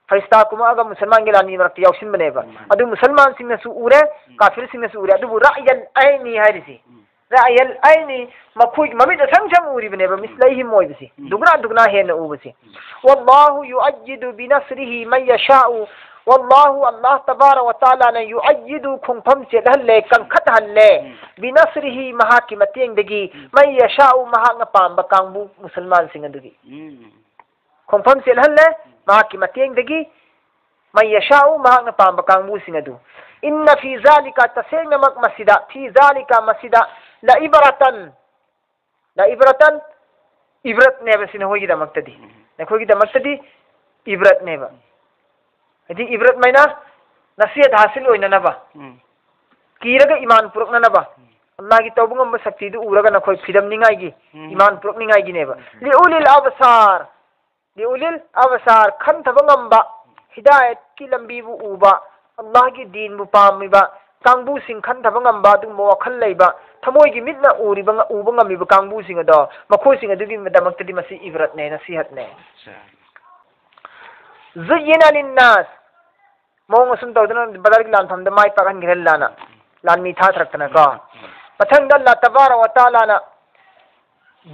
ꯐꯔꯤꯁꯇꯥ ꯀꯨꯝꯃꯛꯑꯒ ꯃꯨꯁꯜꯃꯥꯟꯒꯤ ꯂꯥꯟꯃꯤ ꯃꯔꯛꯇ ꯌꯥꯎꯁꯤꯟꯕꯅꯦꯕ꯫ ꯃꯥꯅꯤ꯫ ꯑꯗꯨ ꯃꯨꯁꯜꯃꯥꯟꯁꯤꯡꯅꯁꯨ ꯎꯔꯦ, ꯎꯝ꯫ ꯀꯥꯐꯤꯔꯁꯤꯡꯅꯁꯨ ꯎꯔꯦ꯫ ꯑꯗꯨꯕꯨ ꯔꯥꯌꯜ ꯑꯩꯅꯤ ꯍꯥꯏꯔꯤꯁꯤ, ꯎꯝ꯫ ꯔꯥꯌꯜ ꯑꯩꯅꯤ ꯃꯈꯣꯏꯒꯤ ꯃꯃꯤꯠ ꯑꯁꯪ ꯁꯪ ꯎꯔꯤꯕꯅꯦꯕ, ꯎꯝ꯫ ꯃꯤꯁꯂꯩꯍꯤꯝ ꯑꯣꯏꯕꯁꯤ, ꯎꯝ꯫ ꯗꯨꯒꯅꯥ ꯗꯨꯒꯅꯥ ꯍꯦꯟꯅ ꯎꯕꯁꯤ꯫ ꯎꯝ꯫ ꯋꯥꯜꯂꯥꯍꯨ ꯌꯨꯑꯌꯤꯗꯨ ꯕꯤꯅꯁ꯭ꯔꯤꯍꯤ ꯃꯟ ꯌꯁꯥꯎ꯫ ꯋꯥꯜꯂꯥꯍꯨ, ꯑꯜꯂꯥꯍ ꯇꯕꯥꯔꯛ ꯋ ꯇꯥꯂꯥꯅ ꯌꯨꯑꯌꯤꯗꯨ ꯈꯣꯡꯐꯝ ꯆꯦꯠꯍꯜꯂꯦ, ꯀꯟꯈꯠꯍꯜꯂꯦ, ꯎꯝ꯫ ꯕꯤꯅꯁ꯭ꯔꯤꯍꯤ ꯃꯍꯥꯛꯀꯤ ꯃꯇꯦꯡꯗꯒꯤ, ꯎꯝ꯫ ꯃꯟ ꯌꯁꯥꯎ ꯃꯍꯥꯛꯅ ꯄꯥꯝꯕ ꯀꯥꯡꯕꯨ ꯃꯨꯁꯜꯃꯥꯟꯁꯤꯡ ꯑꯗꯨꯒꯤ꯫ ꯎꯝ꯫ ꯈꯣꯡꯐꯝ ꯆꯦꯠꯍꯜꯂꯦ ꯃꯍꯥꯛꯀꯤ ꯃꯇꯦꯡꯗꯒꯤ꯫ ꯃꯟ ꯌꯁꯥꯎ, ꯃꯍꯥꯛꯅ ꯄꯥꯝꯕ ꯀꯥꯡꯕꯨꯁꯤꯡ ꯑꯗꯨ꯫ ꯏꯟꯅ ꯐꯤ ꯖꯥꯂꯤꯀ, ꯇꯁꯦꯡꯅꯃꯛ ꯃꯁꯤꯗ, ꯐꯤ ꯖꯥꯂꯤꯀ, ꯃꯁꯤꯗ, ꯂ ꯏꯕꯔꯥꯇꯟ, ꯂ ꯏꯕꯔꯥꯇꯟ, ꯏꯕ꯭ꯔꯠꯅꯦꯕ ꯁꯤ ꯅꯈꯣꯏꯒꯤꯗꯃꯛꯇꯗꯤ꯫ ꯎꯝ꯫ ꯅꯈꯣꯏꯒꯤꯗꯃꯛꯇꯗꯤ ꯏꯕ꯭ꯔꯠꯅꯦꯕ꯫ ꯍꯥꯏꯗꯤ ꯏꯕ꯭ꯔꯠ ꯃꯥꯏꯅ ꯅꯁꯤꯍꯠ ꯍꯥꯁꯤꯜ ꯑꯣꯏꯅꯅꯕ, ꯎꯝ꯫ ꯀꯤꯔꯒ ꯏꯃꯥꯟ ꯄꯨꯔꯛꯅꯅꯕ, ꯎꯝ꯫ ꯑꯜꯂꯥꯍꯒꯤ ꯇꯧꯕ ꯉꯝꯕ ꯁꯛꯇꯤꯗꯨ ꯎꯔꯒ ꯅꯈꯣꯏ ꯐꯤꯗꯝꯅꯤꯡꯉꯥꯏꯒꯤ, ꯎꯝ꯫ ꯏꯃꯥꯟ ꯄꯨꯔꯛꯅꯤꯡꯉꯥꯏꯒꯤꯅꯦꯕ꯫ ꯎꯝ꯫ ꯂꯤꯎꯂꯤꯜ ꯑꯕꯁꯥꯔ, ꯂꯤꯎꯂꯤꯜ ꯑꯕꯁꯥꯔ, ꯈꯟꯊꯕ ꯉꯝꯕ, ꯍꯤꯗꯥꯌꯠꯀꯤ ꯂꯝꯕꯤꯕꯨ ꯎꯕ, ꯑꯜꯂꯥꯍꯒꯤ ꯗꯤꯟꯕꯨ ꯄꯥꯝꯃꯤꯕ ꯀꯥꯡꯕꯨꯁꯤꯡ, ꯈꯟꯊꯕ ꯉꯝꯕ ꯑꯗꯨꯒꯨꯝꯕ ꯋꯥꯈꯜ ꯂꯩꯕ, ꯊꯃꯣꯏꯒꯤ ꯃꯤꯠꯅ ꯎꯔꯤꯕ, ꯎꯕ ꯉꯝꯃꯤꯕ ꯀꯥꯡꯕꯨꯁꯤꯡ ꯑꯗꯣ, ꯃꯈꯣꯏꯁꯤꯡ ꯑꯗꯨꯒꯤꯗꯃꯛꯇꯗꯤ ꯃꯁꯤ ꯏꯕ꯭ꯔꯠꯅꯦ, ꯅꯁꯤꯍꯠꯅꯦ꯫ ꯑꯠꯆꯥ꯫ ꯖꯨꯌꯤꯅ ꯂꯤꯟꯅꯥꯁ, ꯃꯑꯣꯡ ꯑꯁꯨꯝ ꯇꯧꯗꯅ ꯕꯗꯔꯒꯤ ꯂꯥꯟꯐꯝꯗ ꯃꯥꯏ ꯄꯥꯛꯍꯟꯈ꯭ꯔꯦ ꯑꯜꯂꯥꯍꯅ꯫ ꯂꯥꯟꯃꯤ ꯊꯥꯊꯔꯛꯇꯅꯀꯣ꯫ ꯎꯝ꯫ ꯃꯊꯪꯗ ꯑꯜꯂꯥꯍ ꯇꯕꯥꯔꯛ ꯋ ꯇꯥꯂꯥꯅ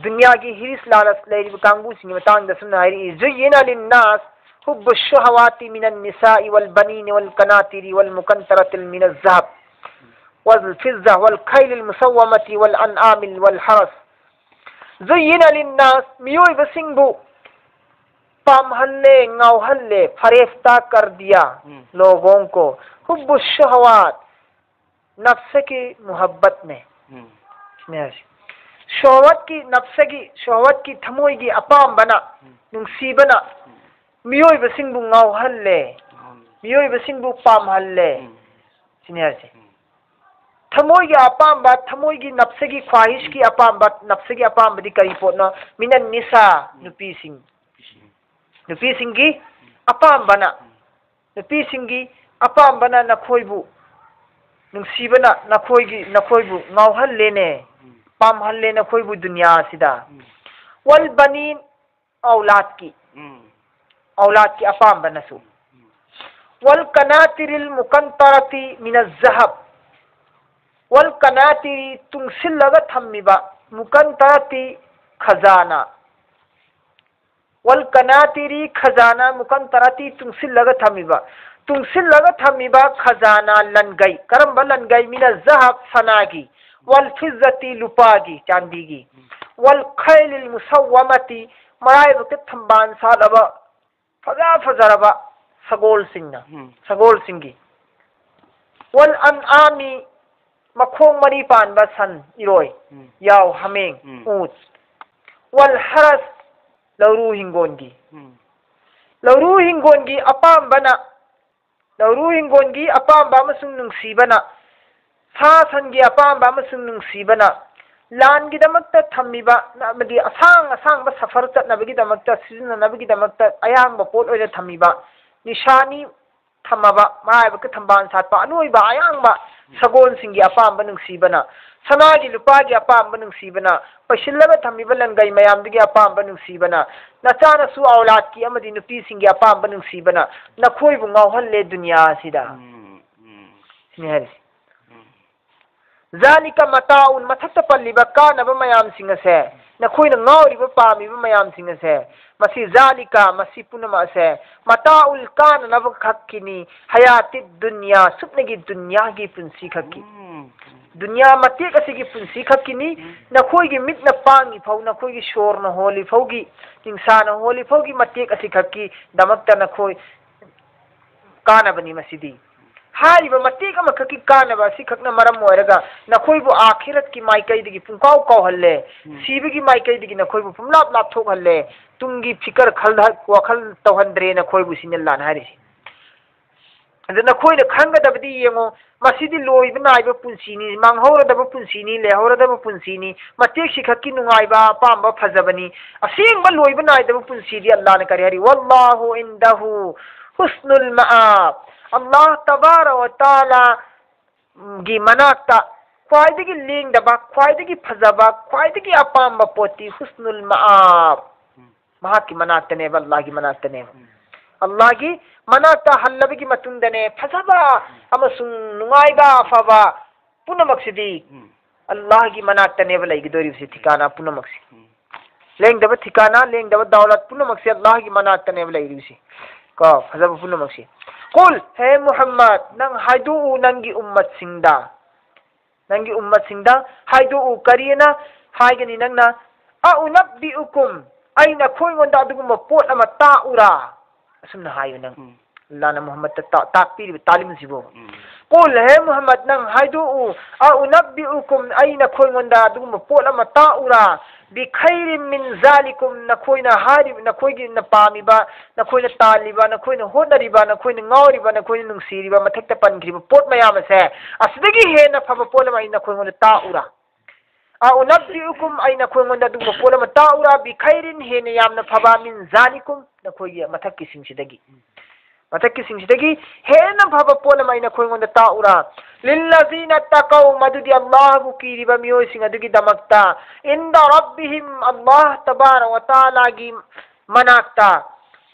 ꯗꯨꯅꯤꯌꯥꯒꯤ ꯍꯤꯔꯤꯁ ꯂꯥꯂꯁ ꯂꯩꯔꯤꯕ ꯀꯥꯡꯕꯨꯁꯤꯡꯒꯤ ꯃꯇꯥꯡꯗ ꯑꯁꯨꯝꯅ ꯍꯥꯏꯔꯛꯏ, ꯖꯨꯌꯤꯅ ꯂꯤꯟꯅꯥꯁ ꯍꯨꯕꯨ ꯁꯨꯍꯋꯥꯇꯤ ꯃꯤꯅꯟ ꯅꯤꯁꯥꯏ ꯋꯜ ꯕꯅꯤꯅ ꯋꯜ ꯀꯅꯥꯇꯤꯔꯤ ꯋꯜ ꯃꯨꯀꯟꯇꯔꯥꯇꯤꯜ ꯃꯤꯅ ꯖꯍꯕ ꯋꯜ ꯐꯤꯖꯖꯥ ꯋꯜ ꯈꯩꯂꯤꯜ ꯃꯨꯁꯥꯋꯃꯥꯇꯤ ꯋꯜ ꯑꯟ ꯑꯥꯃꯤꯜ ꯋꯜ ꯍꯔꯁ꯫ ꯖꯨꯌꯤꯅ ꯂꯤꯟꯅꯥꯁ, ꯃꯤꯑꯣꯏꯕꯁꯤꯡꯕꯨ ꯄꯥꯝꯍꯜꯂꯦ, ꯉꯥꯎꯍꯜꯂꯦ, ꯐꯔꯦꯐꯇꯥ ꯀꯔ ꯗꯤꯌꯥ ꯎꯝ꯫ ꯂꯣꯒꯣꯡ ꯀꯣ ꯍꯨꯕꯨ ꯁꯨꯍꯋꯥꯠ, ꯅꯐꯁꯒꯤ ꯃꯨꯍꯕꯠꯅꯦ꯫ ꯎꯝ꯫ ꯁꯤꯅꯦ ꯍꯥꯏꯁꯦ꯫ ꯁꯣꯍꯋꯠꯀꯤ, ꯅꯐꯁꯒꯤ, ꯁꯣꯍꯋꯠꯀꯤ ꯊꯃꯣꯏꯒꯤ ꯑꯄꯥꯝꯕꯅ, ꯎꯝ꯫ ꯅꯨꯡꯁꯤꯕꯅ ꯎꯝ꯫ ꯃꯤꯑꯣꯏꯕꯁꯤꯡꯕꯨ ꯉꯥꯎꯍꯜꯂꯦ꯫ ꯎꯝ꯫ ꯃꯤꯑꯣꯏꯕꯁꯤꯡꯕꯨ ꯄꯥꯝꯍꯜꯂꯦ꯫ ꯎꯝ꯫ ꯁꯤꯅꯦ ꯍꯥꯏꯁꯦ꯫ ꯎꯝ꯫ ꯊꯃꯣꯏꯒꯤ ꯑꯄꯥꯝꯕ, ꯊꯃꯣꯏꯒꯤ ꯅꯐꯁꯒꯤ ꯈ꯭ꯋꯥꯍꯤꯁꯀꯤ ꯑꯄꯥꯝꯕ, ꯅꯐꯁꯒꯤ ꯑꯄꯥꯝꯕꯗꯤ ꯀꯔꯤ ꯄꯣꯠꯅꯣ? ꯃꯤꯅꯟ ꯅꯤꯁꯥ, ꯎꯝ꯫ ꯅꯨꯄꯤꯁꯤꯡ꯫ ꯎꯝ꯫ ꯅꯨꯄꯤꯁꯤꯡꯒꯤ ꯑꯄꯥꯝꯕꯅ, ꯎꯝ꯫ ꯅꯨꯄꯤꯁꯤꯡꯒꯤ ꯑꯄꯥꯝꯕꯅ ꯅꯈꯣꯏꯕꯨ, ꯅꯨꯡꯁꯤꯕꯅ ꯅꯈꯣꯏꯒꯤ, ꯅꯈꯣꯏꯕꯨ ꯉꯥꯎꯍꯜꯂꯦꯅꯦ, ꯎꯝ꯫ ꯄꯥꯝꯍꯜꯂꯦ ꯅꯈꯣꯏꯕꯨ ꯗꯨꯅꯤꯌꯥ ꯑꯁꯤꯗ꯫ ꯎꯝ꯫ ꯋꯜ ꯕꯅꯤꯟ, ꯑꯧꯂꯥꯗꯀꯤ, ꯎꯝ꯫ ꯑꯧꯂꯥꯗꯀꯤ ꯑꯄꯥꯝꯕꯅꯁꯨ꯫ ꯎꯝ꯫ ꯋꯜ ꯀꯅꯥꯇꯤꯔꯤꯜ ꯃꯨꯀꯟꯇꯔꯥꯇꯤ ꯃꯤꯅ ꯖꯍꯕ꯫ ꯋꯜ ꯀꯅꯥꯇꯤꯔꯤ, ꯇꯨꯡꯁꯤꯜꯂꯒ ꯊꯝꯃꯤꯕ, ꯃꯨꯀꯟꯇꯔꯥꯇꯤ, ꯈꯖꯥꯅꯥ꯫ ꯋꯜ ꯀꯅꯥꯇꯤꯔꯤ ꯈꯖꯥꯅꯥ ꯃꯨꯀꯟꯇꯔꯥꯇꯤ, ꯇꯨꯡꯁꯤꯜꯂꯒ ꯊꯝꯃꯤꯕ꯫ ꯇꯨꯡꯁꯤꯜꯂꯒ ꯊꯝꯃꯤꯕ ꯈꯖꯥꯅꯥ ꯂꯟꯒꯩ꯫ ꯀꯔꯝꯕ ꯂꯟꯒꯩ? ꯃꯤꯅ ꯖꯍꯕ, ꯁꯅꯥꯒꯤ꯫ ꯋꯜ ꯐꯤꯖꯖꯇꯤ, ꯂꯨꯄꯥꯒꯤ, ꯆꯥꯟꯗꯤꯒꯤ꯫ ꯋꯜ ꯈꯩꯂꯤꯜ ꯃꯨꯁꯥꯋꯃꯥꯇꯤ, ꯃꯔꯥꯏꯕꯛꯇ ꯊꯝꯕꯥꯜ ꯁꯥꯠꯂꯕ, ꯐꯖ ꯐꯖꯔꯕ ꯁꯒꯣꯜꯁꯤꯡꯅ, ꯎꯝ꯫ ꯁꯒꯣꯜꯁꯤꯡꯒꯤ꯫ ꯋꯜ ꯑꯟ ꯑꯥꯃꯤ, ꯃꯈꯣꯡ ꯃꯔꯤ ꯄꯥꯟꯕ ꯁꯟ, ꯏꯔꯣꯏ, ꯎꯝ꯫ ꯌꯥꯎ, ꯍꯥꯃꯦꯡ, ꯎꯝ꯫ ꯎꯠ꯫ ꯋꯜ ꯍꯔꯁ, ꯂꯧꯔꯨ ꯍꯤꯡꯒꯣꯜꯒꯤ꯫ ꯎꯝ꯫ ꯂꯧꯔꯨ ꯍꯤꯡꯒꯣꯜꯒꯤ ꯑꯄꯥꯝꯕꯅ, ꯂꯧꯔꯨ ꯍꯤꯡꯒꯣꯜꯒꯤ ꯑꯄꯥꯝꯕ ꯑꯃꯁꯨꯡ ꯅꯨꯡꯁꯤꯕꯅ, ꯁꯥ ꯁꯟꯒꯤ ꯑꯄꯥꯝꯕ ꯑꯃꯁꯨꯡ ꯅꯨꯡꯁꯤꯕꯅ, ꯂꯥꯟꯒꯤꯗꯃꯛꯇ ꯊꯝꯃꯤꯕ ꯑꯃꯗꯤ ꯑꯁꯥꯡ ꯑꯁꯥꯡꯕ ꯁꯐꯔ ꯆꯠꯅꯕꯒꯤꯗꯃꯛꯇ ꯁꯤꯖꯤꯟꯅꯅꯕꯒꯤꯗꯃꯛꯇ ꯑꯌꯥꯡꯕ ꯄꯣꯠ ꯑꯣꯏꯅ ꯊꯝꯃꯤꯕ, ꯅꯤꯁꯥꯅꯤ ꯊꯝꯃꯕ, ꯃꯔꯥꯏꯕꯛꯀ ꯊꯝꯕꯥꯜ ꯁꯥꯠꯄ ꯑꯅꯣꯏꯕ ꯑꯌꯥꯡꯕ ꯁꯒꯣꯜꯁꯤꯡꯒꯤ ꯑꯄꯥꯝꯕ ꯅꯨꯡꯁꯤꯕꯅ, ꯁꯅꯥꯒꯤ ꯂꯨꯄꯥꯒꯤ ꯑꯄꯥꯝꯕ ꯅꯨꯡꯁꯤꯕꯅ, ꯄꯩꯁꯤꯜꯂꯒ ꯊꯝꯃꯤꯕ ꯂꯪꯒꯩ ꯃꯌꯥꯝꯗꯨꯒꯤ ꯑꯄꯥꯝꯕ ꯅꯨꯡꯁꯤꯕꯅ, ꯅꯆꯥꯅꯁꯨ ꯑꯧꯂꯥꯗꯀꯤ ꯑꯃꯗꯤ ꯅꯨꯄꯤꯁꯤꯡꯒꯤ ꯑꯄꯥꯝꯕ ꯅꯨꯡꯁꯤꯕꯅ ꯅꯈꯣꯏꯕꯨ ꯉꯥꯎꯍꯜꯂꯦ ꯗꯨꯅꯤꯌꯥ ꯑꯁꯤꯗ꯫ ꯎꯝ, ꯎꯝ꯫ ꯁꯤꯅꯤ ꯍꯥꯏꯔꯤꯁꯦ꯫ ꯎꯝ꯫ ꯖꯥꯂꯤꯀ ꯃꯇꯥꯎꯟ, ꯃꯊꯛꯇ ꯄꯜꯂꯤꯕ ꯀꯥꯟꯅꯕ ꯃꯌꯥꯝꯁꯤꯡ ꯑꯁꯦ, ꯅꯈꯣꯏꯅ ꯉꯥꯎꯔꯤꯕ ꯄꯥꯝꯃꯤꯕ ꯃꯌꯥꯝꯁꯤꯡ ꯑꯁꯦ, ꯃꯁꯤ ꯖꯥꯂꯤꯀ, ꯃꯁꯤ ꯄꯨꯝꯅꯃꯛ ꯑꯁꯦ, ꯃꯇꯥꯎꯜ, ꯀꯥꯟꯅꯅꯕ ꯈꯛꯀꯤꯅꯤ, ꯍꯌꯥꯇꯤꯠ ꯗꯨꯅꯤꯌꯥ, ꯁꯨꯞꯅꯒꯤ ꯗꯨꯅꯤꯌꯥꯒꯤ ꯄꯨꯟꯁꯤ ꯈꯛꯀꯤ꯫ ꯎꯝ꯫ ꯗꯨꯅꯤꯌꯥ ꯃꯇꯦꯛ ꯑꯁꯤꯒꯤ ꯄꯨꯟꯁꯤ ꯈꯛꯀꯤꯅꯤ꯫ ꯎꯝ꯫ ꯅꯈꯣꯏꯒꯤ ꯃꯤꯠꯅ ꯄꯥꯡꯉꯤ ꯐꯥꯎ, ꯅꯈꯣꯏꯒꯤ ꯁꯣꯔꯅ ꯍꯣꯜꯂꯤ ꯐꯥꯎꯒꯤ, ꯅꯤꯡꯁꯥꯅ ꯍꯣꯜꯂꯤ ꯐꯥꯎꯒꯤ ꯃꯇꯦꯛ ꯑꯁꯤ ꯈꯛꯀꯤ ꯗꯃꯛꯇ ꯅꯈꯣꯏ ꯀꯥꯟꯅꯕꯅꯤ ꯃꯁꯤꯗꯤ꯫ ꯍꯥꯏꯔꯤꯕ ꯃꯇꯦꯛ ꯑꯃꯈꯛꯀꯤ ꯀꯥꯟꯅꯕ ꯑꯁꯤꯈꯛꯅ ꯃꯔꯝ ꯑꯣꯏꯔꯒ ꯅꯈꯣꯏꯕꯨ ꯑꯥꯈꯤꯔꯠꯀꯤ ꯃꯥꯏꯀꯩꯗꯒꯤ ꯄꯨꯡꯀꯥꯎ ꯀꯥꯎꯍꯜꯂꯦ꯫ ꯎꯝ꯫ ꯁꯤꯕꯒꯤ ꯃꯥꯏꯀꯩꯗꯒꯤ ꯅꯈꯣꯏꯕꯨ ꯄꯨꯝꯂꯥꯞ ꯂꯥꯞꯊꯣꯛꯍꯜꯂꯦ꯫ ꯇꯨꯡꯒꯤ ꯐꯤꯀꯔ ꯈꯜꯗ-, ꯋꯥꯈꯜ ꯇꯧꯍꯟꯗ꯭ꯔꯦ ꯅꯈꯣꯏꯕꯨ, ꯁꯤꯅꯤ ꯑꯜꯂꯥꯅ ꯍꯥꯏꯔꯤꯁꯤ꯫ ꯑꯗ ꯅꯈꯣꯏꯅ ꯈꯪꯒꯗꯕꯗꯤ ꯌꯦꯡꯉꯣ, ꯃꯁꯤꯗꯤ ꯂꯣꯏꯕ ꯅꯥꯏꯕ ꯄꯨꯟꯁꯤꯅꯤ, ꯃꯥꯡꯍꯧꯔꯗꯕ ꯄꯨꯟꯁꯤꯅꯤ, ꯂꯩꯍꯧꯔꯗꯕ ꯄꯨꯟꯁꯤꯅꯤ, ꯃꯇꯦꯛꯁꯤ ꯈꯛꯀꯤ ꯅꯨꯡꯉꯥꯏꯕ, ꯑꯄꯥꯝꯕ, ꯐꯖꯕꯅꯤ꯫ ꯑꯁꯦꯡꯕ ꯂꯣꯏꯕ ꯅꯥꯏꯗꯕ ꯄꯨꯟꯁꯤꯗꯤ ꯑꯜꯂꯥꯅ ꯀꯔꯤ ꯍꯥꯏꯔꯤ? "ꯋꯜꯂꯥꯍꯨ ꯏꯟꯗꯍꯨ ꯍꯨꯁꯅꯨꯜ ꯃꯥꯑꯥꯕ"꯫ ꯑꯜꯂꯥꯍ ꯇꯕꯥꯔꯛ ꯋ ꯇꯥꯂꯥꯒꯤ ꯃꯅꯥꯛꯇ ꯈ꯭ꯋꯥꯏꯗꯒꯤ ꯂꯦꯡꯗꯕ, ꯈ꯭ꯋꯥꯏꯗꯒꯤ ꯐꯖꯕ, ꯈ꯭ꯋꯥꯏꯗꯒꯤ ꯑꯄꯥꯝꯕ ꯄꯣꯠꯇꯤ ꯍꯨꯁꯅꯨꯜ ꯃꯥꯑꯥꯕ꯫ ꯎꯝ꯫ ꯃꯍꯥꯛꯀꯤ ꯃꯅꯥꯛꯇꯅꯦꯕ, ꯑꯜꯂꯥꯍꯒꯤ ꯃꯅꯥꯛꯇꯅꯦꯕ꯫ ꯎꯝ꯫ ꯑꯜꯂꯥꯍꯒꯤ ꯃꯅꯥꯛꯇ ꯍꯜꯂꯕꯒꯤ ꯃꯇꯨꯡꯗꯅꯦ ꯐꯖꯕ ꯑꯃꯁꯨꯡ ꯅꯨꯡꯉꯥꯏꯕ, ꯑꯐꯕ ꯄꯨꯝꯅꯃꯛꯁꯤꯗꯤ ꯎꯝ꯫ ꯑꯜꯂꯥꯍꯒꯤ ꯃꯅꯥꯛꯇꯅꯦꯕ ꯂꯩꯒꯗꯧꯔꯤꯕꯁꯤ, ꯊꯤꯀꯥꯅꯥ ꯄꯨꯝꯅꯃꯛꯁꯤ꯫ ꯎꯝ꯫ ꯂꯦꯡꯗꯕ ꯊꯤꯀꯥꯅꯥ, ꯂꯦꯡꯗꯕ ꯗꯧꯂꯠ ꯄꯨꯝꯅꯃꯛꯁꯦ ꯑꯜꯂꯥꯍꯒꯤ ꯃꯅꯥꯛꯇꯅꯦꯕ ꯂꯩꯔꯤꯕꯁꯤ꯫ ꯀꯣ, ꯐꯖꯕ ꯄꯨꯝꯅꯃꯛꯁꯤ꯫ ꯀꯨꯜ, ꯍꯦ ꯃꯨꯍꯝꯃꯗ, ꯅꯪ ꯍꯥꯏꯗꯣꯛꯎ ꯅꯪꯒꯤ ꯎꯝꯃꯠꯁꯤꯡꯗ꯫ ꯅꯪꯒꯤ ꯎꯝꯃꯠꯁꯤꯡꯗ ꯍꯥꯏꯗꯣꯛꯎ꯫ ꯀꯔꯤꯅ ꯍꯥꯏꯒꯅꯤ ꯅꯪꯅ? "ꯑ ꯎꯅꯕꯤꯎꯀꯨꯝ", ꯑꯩ ꯅꯈꯣꯏꯉꯣꯟꯗ ꯑꯗꯨꯒꯨꯝꯕ ꯄꯣꯠ ꯑꯃ ꯇꯥꯛꯎꯔꯥ? ꯑꯁꯨꯝꯅ ꯍꯥꯏꯌꯨ ꯅꯪ꯫ ꯎꯝ꯫ ꯑꯜꯂꯥꯍꯅ ꯃꯨꯍꯝꯃꯗꯇ ꯇꯥꯛꯄꯤꯔꯤꯕ ꯇꯥꯂꯤꯝꯁꯤꯕꯨ꯫ ꯀꯨꯜ, ꯍꯦ ꯃꯨꯍꯝꯃꯗ, ꯅꯪ ꯍꯥꯏꯗꯣꯛꯎ, ꯑ ꯎꯅꯕꯤꯎꯀꯨꯝ, ꯑꯩ ꯅꯈꯣꯏꯉꯣꯟꯗ ꯑꯗꯨꯒꯨꯝꯕ ꯄꯣꯠ ꯑꯃ ꯇꯥꯛꯎꯔꯥ, ꯕꯤꯈꯩꯔꯤꯝ ꯃꯤꯟ ꯖꯥꯂꯤꯀꯨꯝ, ꯅꯈꯣꯏꯅ ꯍꯥꯏꯔꯤꯕ, ꯅꯈꯣꯏꯒꯤꯅ ꯄꯥꯝꯃꯤꯕ, ꯅꯈꯣꯏꯅ ꯇꯥꯜꯂꯤꯕ, ꯅꯈꯣꯏꯅ ꯍꯣꯠꯅꯔꯤꯕ, ꯅꯈꯣꯏꯅ ꯉꯥꯎꯔꯤꯕ, ꯅꯈꯣꯏꯅ ꯅꯨꯡꯁꯤꯔꯤꯕ, ꯃꯊꯛꯇ ꯄꯟꯈ꯭ꯔꯤꯕ ꯄꯣꯠ ꯃꯌꯥꯝ ꯑꯁꯦ, ꯑꯁꯤꯗꯒꯤ ꯍꯦꯟꯅ ꯐꯕ ꯄꯣꯠ ꯑꯃ ꯑꯩ ꯅꯈꯣꯏꯉꯣꯟꯗ ꯇꯥꯛꯎꯔꯥ? ꯑ ꯎꯅꯕꯤꯎꯀꯨꯝ, ꯑꯩ ꯅꯈꯣꯏꯉꯣꯟꯗ ꯑꯗꯨꯒꯨꯝꯕ ꯄꯣꯠ ꯑꯃ ꯇꯥꯛꯎꯔꯥ, ꯕꯤꯈꯩꯔꯤꯟ, ꯍꯦꯟꯅ ꯌꯥꯝꯅ ꯐꯕ, ꯃꯤꯟ ꯖꯥꯂꯤꯀꯨꯝ, ꯅꯈꯣꯏꯒꯤ ꯃꯊꯛꯀꯤꯁꯤꯡꯁꯤꯗꯒꯤ꯫ ꯃꯊꯛꯀꯤꯁꯤꯡꯁꯤꯗꯒꯤ ꯍꯦꯟꯅ ꯐꯕ ꯄꯣꯠ ꯑꯃ ꯑꯩꯅ ꯅꯈꯣꯏꯉꯣꯟꯗ ꯇꯥꯛꯎꯔꯥ? ꯂꯤꯜꯂꯖꯤꯅ ꯇꯀꯧ, ꯃꯗꯨꯗꯤ ꯑꯜꯂꯥꯍꯕꯨ ꯀꯤꯔꯤꯕ ꯃꯤꯑꯣꯏꯁꯤꯡ ꯑꯗꯨꯒꯤꯗꯃꯛꯇ, ꯏꯟꯗ ꯔꯕꯤꯍꯤꯝ, ꯑꯜꯂꯥꯍ ꯇꯕꯥꯔꯛ ꯋ ꯇꯥꯂꯥꯒꯤ ꯃꯅꯥꯛꯇ,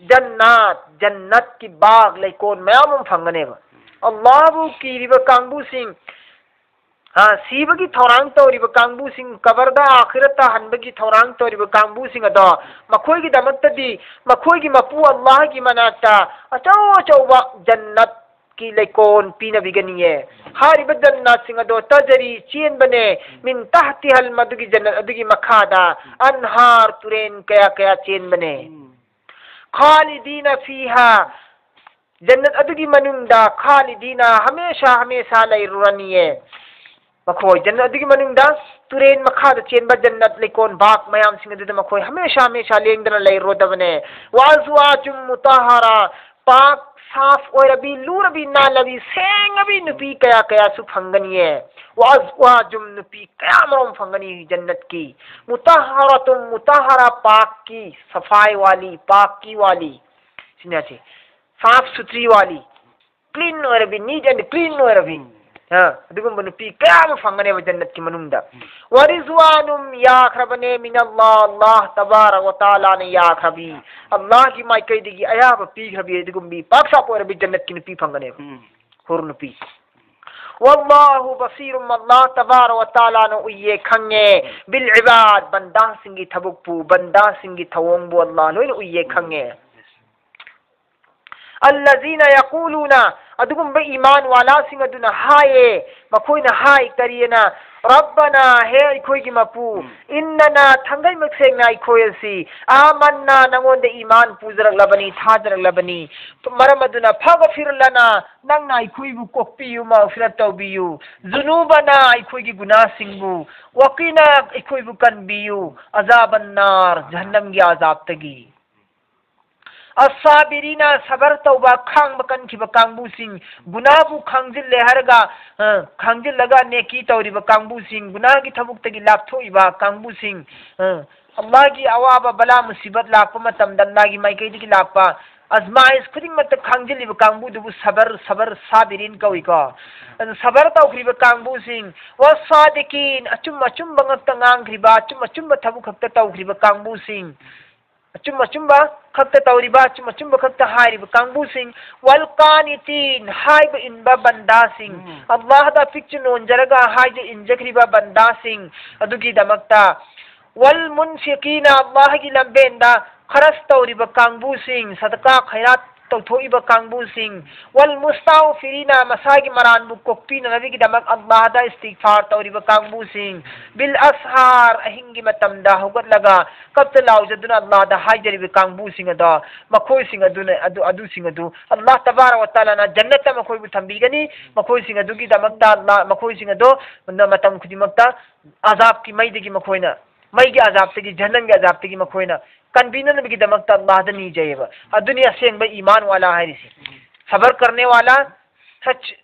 ꯖꯟꯅꯥꯠ, ꯖꯟꯅꯠꯀꯤ ꯕꯥꯒ, ꯂꯩꯀꯣꯜ ꯃꯌꯥꯝ ꯑꯃ ꯐꯪꯒꯅꯦꯕ꯫ ꯑꯜꯂꯥꯍꯕꯨ ꯀꯤꯔꯤꯕ ꯀꯥꯡꯕꯨꯁꯤꯡ, ꯑ, ꯁꯤꯕꯒꯤ ꯊꯧꯔꯥꯡ ꯇꯧꯔꯤꯕ ꯀꯥꯡꯕꯨꯁꯤꯡ, ꯀꯕꯔꯗ ꯑꯥꯈꯤꯔꯠꯇ ꯍꯟꯕꯒꯤ ꯊꯧꯔꯥꯡ ꯇꯧꯔꯤꯕ ꯀꯥꯡꯕꯨꯁꯤꯡ ꯑꯗꯣ, ꯃꯈꯣꯏꯒꯤꯗꯃꯛꯇꯗꯤ ꯃꯈꯣꯏꯒꯤ ꯃꯄꯨ ꯑꯜꯂꯥꯍꯒꯤ ꯃꯅꯥꯛꯇ ꯑꯆꯧ ꯑꯆꯧꯕ ꯖꯟꯅꯠꯀꯤ ꯂꯩꯀꯣꯜ ꯄꯤꯅꯕꯤꯒꯅꯤꯌꯦ꯫ ꯍꯥꯏꯔꯤꯕ ꯖꯟꯅꯠꯁꯤꯡ ꯑꯗꯣ ꯇꯖꯔꯤ, ꯆꯦꯟꯕꯅꯦ, ꯃꯤꯟ ꯇꯍꯇꯤꯍꯜ, ꯃꯗꯨꯒꯤ ꯖꯟꯅꯠ ꯑꯗꯨꯒꯤ ꯃꯈꯥꯗ, ꯑꯟꯍꯥꯔ, ꯇꯨꯔꯦꯟ ꯀꯌꯥ ꯀꯌꯥ ꯆꯦꯟꯕꯅꯦ꯫ ꯎꯝ꯫ ꯈꯥꯂꯤꯗꯤꯅ ꯐꯤꯍꯥ, ꯖꯟꯅꯠ ꯑꯗꯨꯒꯤ ꯃꯅꯨꯡꯗ ꯈꯥꯂꯤꯗꯤꯅ, ꯍꯃꯦꯁꯥ ꯍꯃꯦꯁꯥ ꯂꯩꯔꯨꯔꯅꯤꯌꯦ꯫ ꯃꯈꯣꯏ ꯖꯟꯅꯠ ꯑꯗꯨꯒꯤ ꯃꯅꯨꯡꯗ ꯇꯨꯔꯦꯟ ꯃꯈꯥꯗ ꯆꯦꯟꯕ ꯖꯟꯅꯠ ꯂꯩꯀꯣꯜ ꯕꯥꯒ ꯃꯌꯥꯝꯁꯤꯡ ꯑꯗꯨꯗ ꯃꯈꯣꯏ ꯍꯃꯦꯁꯥ ꯍꯃꯦꯁꯥ ꯂꯦꯡꯗꯅ ꯂꯩꯔꯨꯔꯗꯕꯅꯦ꯫ ꯋꯥ ꯑꯖꯋꯥꯖꯨꯝ ꯃꯨꯇꯥꯍꯥꯔꯥ, ꯄꯥꯛ ꯁꯥꯐ ꯑꯣꯏꯔꯕꯤ, ꯂꯨꯔꯕꯤ, ꯅꯥꯜꯂꯕꯤ, ꯁꯦꯡꯉꯕꯤ ꯅꯨꯄꯤ ꯀꯌꯥ ꯀꯌꯥꯁꯨ ꯐꯪꯒꯅꯤꯌꯦ꯫ ꯋꯥ ꯑꯖꯋꯥꯖꯨꯝ, ꯅꯨꯄꯤ ꯀꯌꯥ ꯃꯔꯨꯝ ꯐꯪꯒꯅꯤ ꯖꯟꯅꯠꯀꯤ꯫ ꯃꯨꯇꯥꯍꯥꯔꯥꯇꯨꯝ, ꯃꯨꯇꯥꯍꯥꯔꯥ, ꯄꯥꯛꯀꯤ, ꯁꯐꯥꯏ ꯋꯥꯂꯤ, ꯄꯥꯛꯀꯤ ꯋꯥꯂꯤ꯫ ꯁꯤꯅ ꯁꯤ ꯁꯥꯐ ꯁꯨꯊ꯭ꯔꯤ ꯋꯥꯂꯤ, clean ꯑꯣꯏꯔꯕꯤ, neat and clean ꯑꯣꯏꯔꯕꯤ, ꯑ, ꯑꯗꯨꯒꯨꯝꯕ ꯅꯨꯄꯤ ꯀꯌꯥ ꯑꯃ ꯐꯪꯒꯅꯦꯕ ꯖꯟꯅꯠꯀꯤ ꯃꯅꯨꯡꯗ꯫ ꯎꯝ꯫ ꯋꯥꯔꯤꯖꯋꯥꯅꯨꯝ, ꯌꯥꯈ꯭ꯔꯕꯅꯦ, ꯃꯤꯅꯜꯂꯥꯍ, ꯑꯜꯂꯥꯍ ꯇꯕꯥꯔꯛ ꯋ ꯇꯥꯂꯥꯅ ꯌꯥꯈ꯭ꯔꯕꯤ, ꯑꯜꯂꯥꯍꯒꯤ ꯃꯥꯏꯀꯩꯗꯒꯤ ꯑꯌꯥꯕ ꯄꯤꯈ꯭ꯔꯕꯤ ꯑꯗꯨꯒꯨꯝꯕꯤ ꯄꯥꯛ ꯁꯥꯐ ꯑꯣꯏꯔꯕꯤ ꯖꯟꯅꯠꯀꯤ ꯅꯨꯄꯤ ꯐꯪꯒꯅꯦꯕ꯫ ꯎꯝ꯫ ꯍꯨꯔ ꯅꯨꯄꯤ꯫ ꯋꯥꯜꯂꯥꯍꯨ ꯕꯁꯤꯔꯨꯝ, ꯑꯜꯂꯥꯍ ꯇꯕꯥꯔꯛ ꯋ ꯇꯥꯂꯥꯅ ꯎꯏꯌꯦ, ꯈꯪꯉꯦ, ꯕꯤꯜ ꯏꯕꯥꯗ, ꯕꯟꯗꯥꯁꯤꯡꯒꯤ ꯊꯕꯛꯄꯨ, ꯕꯟꯗꯥꯁꯤꯡꯒꯤ ꯊꯧꯑꯣꯡꯕꯨ ꯑꯜꯂꯥꯍ ꯂꯣꯏꯅ ꯎꯏꯌꯦ, ꯈꯪꯉꯦ꯫ الذين يقولون, ꯑꯗꯨꯒꯨꯝꯕ ꯏꯃꯥꯟ ꯋꯥꯂꯥꯁꯤꯡ ꯑꯗꯨꯅ ꯍꯥꯏꯌꯦ, ꯃꯈꯣꯏꯅ ꯍꯥꯏ ꯀꯔꯤꯑꯅ? ربنا, ꯍꯦ ꯑꯩꯈꯣꯏꯒꯤ ꯃꯄꯨ, ꯎꯝ. إننا, ꯊꯥꯡꯒꯩꯃꯛ ꯁꯦꯡꯅ ꯑꯩꯈꯣꯏ ꯑꯁꯤ, آمنا, ꯅꯉꯣꯟꯗ ꯏꯃꯥꯟ ꯄꯨꯖꯔꯛꯂꯕꯅꯤ, ꯊꯥꯖꯔꯛꯂꯕꯅꯤ. ꯃꯔꯝ ꯑꯗꯨꯅ فاغفر لنا, ꯅꯪꯅ ꯑꯩꯈꯣꯏꯕꯨ ꯀꯣꯛꯄꯤꯌꯨ, ꯃꯒꯐꯤꯔꯠ ꯇꯧꯕꯤꯌꯨ. ذنوبنا, ꯑꯩꯈꯣꯏꯒꯤ ꯒꯨꯅꯥꯁꯤꯡꯕꯨ. وقنا, ꯑꯩꯈꯣꯏꯕꯨ ꯀꯟꯕꯤꯌꯨ. عذاب النار, ꯖꯍꯟꯅꯝꯒꯤ ꯑꯖꯥꯕꯇꯒꯤ. الصابرين, ꯁꯕꯔ ꯇꯧꯕ, ꯈꯥꯡꯕ ꯀꯟꯈꯤꯕ ꯀꯥꯡꯕꯨꯁꯤꯡ, ꯒꯨꯅꯥꯕꯨ ꯈꯥꯡꯖꯤꯜꯂꯦ ꯍꯥꯏꯔꯒ, ꯑ, ꯈꯥꯡꯖꯤꯜꯂꯒ ꯅꯦꯀꯤ ꯇꯧꯔꯤꯕ ꯀꯥꯡꯕꯨꯁꯤꯡ, ꯒꯨꯅꯥꯒꯤ ꯊꯕꯛꯇꯒꯤ ꯂꯥꯞꯊꯣꯛꯏꯕ ꯀꯥꯡꯕꯨꯁꯤꯡ, ꯑ, ꯑꯜꯂꯥꯍꯒꯤ ꯑꯋꯥꯕ ꯕꯂꯥ ꯃꯨꯁꯤꯕꯠ ꯂꯥꯛꯄ ꯃꯇꯝꯗ ꯑꯜꯂꯥꯍꯒꯤ ꯃꯥꯏꯀꯩꯗꯒꯤ ꯂꯥꯛꯄ ꯑꯖꯃꯥꯏꯁ ꯈꯨꯗꯤꯡꯃꯛꯇ ꯈꯥꯡꯖꯤꯜꯂꯤꯕ ꯀꯥꯡꯕꯨꯗꯨꯕꯨ ꯁꯕꯔ, ꯁꯕꯔ ꯁꯥꯕꯤꯔꯤꯟ ꯀꯧꯏꯀꯣ꯫ ꯑꯗꯨ ꯁꯕꯔ ꯇꯧꯈ꯭ꯔꯤꯕ ꯀꯥꯡꯕꯨꯁꯤꯡ, والصادقين, ꯑꯆꯨꯝ ꯑꯆꯨꯝꯕ ꯉꯛꯇ ꯉꯥꯡꯈ꯭ꯔꯤꯕ, ꯑꯆꯨꯝ ꯑꯆꯨꯝꯕ ꯊꯕꯛ ꯈꯛꯇ ꯇꯧꯈ꯭ꯔꯤꯕ ꯀꯥꯡꯕꯨꯁꯤꯡ, ꯑꯆꯨꯝ ꯑꯆꯨꯝꯕ ꯈꯛꯇ ꯇꯧꯔꯤꯕ, ꯑꯆꯨꯝ ꯑꯆꯨꯝꯕ ꯈꯛꯇ ꯍꯥꯏꯔꯤꯕ ꯀꯥꯡꯕꯨꯁꯤꯡ, والقانتين, ꯍꯥꯏꯕ ꯏꯟꯕ ꯕꯟꯗꯥꯁꯤꯡ, ꯎꯝ. ꯑꯜꯂꯥꯍꯗ ꯄꯤꯛꯆ ꯅꯣꯟꯖꯔꯒ ꯍꯥꯏꯖ ꯏꯟꯖꯈ꯭ꯔꯤꯕ ꯕꯟꯗꯥꯁꯤꯡ ꯑꯗꯨꯒꯤꯗꯃꯛꯇ, والمنفقين, ꯑꯜꯂꯥꯍꯒꯤ ꯂꯝꯕꯦꯟꯗ ꯈꯔꯁ ꯇꯧꯔꯤꯕ ꯀꯥꯡꯕꯨꯁꯤꯡ, ꯁꯗꯀꯥ ꯈꯩꯔꯥꯠ ꯇꯧꯊꯣꯛꯏꯕ ꯀꯥꯡꯕꯨꯁꯤꯡ, والمستغفرين, ꯃꯁꯥꯒꯤ ꯃꯔꯥꯟꯕꯨ ꯀꯣꯛꯄꯤꯅꯅꯕꯒꯤꯗꯃꯛ ꯑꯜꯂꯥꯍꯗ ꯏꯁꯇꯤꯒꯐꯥꯔ ꯇꯧꯔꯤꯕ ꯀꯥꯡꯕꯨꯁꯤꯡ, بالأسحار, ꯑꯍꯤꯡꯒꯤ ꯃꯇꯝꯗ ꯍꯧꯒꯠꯂꯒ ꯀꯞꯇ ꯂꯥꯎꯖꯗꯨꯅ ꯑꯜꯂꯥꯍꯗ ꯍꯥꯏꯖꯔꯤꯕ ꯀꯥꯡꯕꯨꯁꯤꯡ ꯑꯗꯣ, ꯃꯈꯣꯏꯁꯤꯡ ꯑꯗꯨꯅ, ꯑꯗꯨ, ꯑꯗꯨꯁꯤꯡ ꯑꯗꯨ ꯑꯜꯂꯥꯍ ꯇꯕꯥꯔꯛ ꯋ ꯇꯥꯂꯥꯅ ꯖꯟꯅꯠꯇ ꯃꯈꯣꯏꯕꯨ ꯊꯝꯕꯤꯒꯅꯤ꯫ ꯃꯈꯣꯏꯁꯤꯡ ꯑꯗꯨꯒꯤꯗꯃꯛꯇ ꯑꯜꯂꯥꯍ, ꯃꯈꯣꯏꯁꯤꯡ ꯑꯗꯣ ꯃꯇꯝ ꯈꯨꯗꯤꯡꯃꯛꯇ ꯑꯖꯥꯕꯀꯤ ꯃꯩꯗꯒꯤ ꯃꯈꯣꯏꯅ, ꯃꯩꯒꯤ ꯑꯖꯥꯕꯇꯒꯤ, ꯖꯍꯟꯅꯝꯒꯤ ꯑꯖꯥꯕꯇꯒꯤ ꯃꯈꯣꯏꯅ ꯀꯟꯕꯤꯅꯅꯕꯒꯤꯗꯃꯛꯇ ꯑꯜꯂꯥꯍꯗ ꯅꯤꯖꯩꯑꯕ꯫ ꯑꯗꯨꯅꯤ ꯑꯁꯦꯡꯕ ꯏꯃꯥꯟ ꯋꯥꯂꯥ ꯍꯥꯏꯔꯤꯁꯤ꯫ ꯁꯕꯔ ꯀꯔꯅꯦ ꯋꯥꯂꯥ, ꯁꯆ,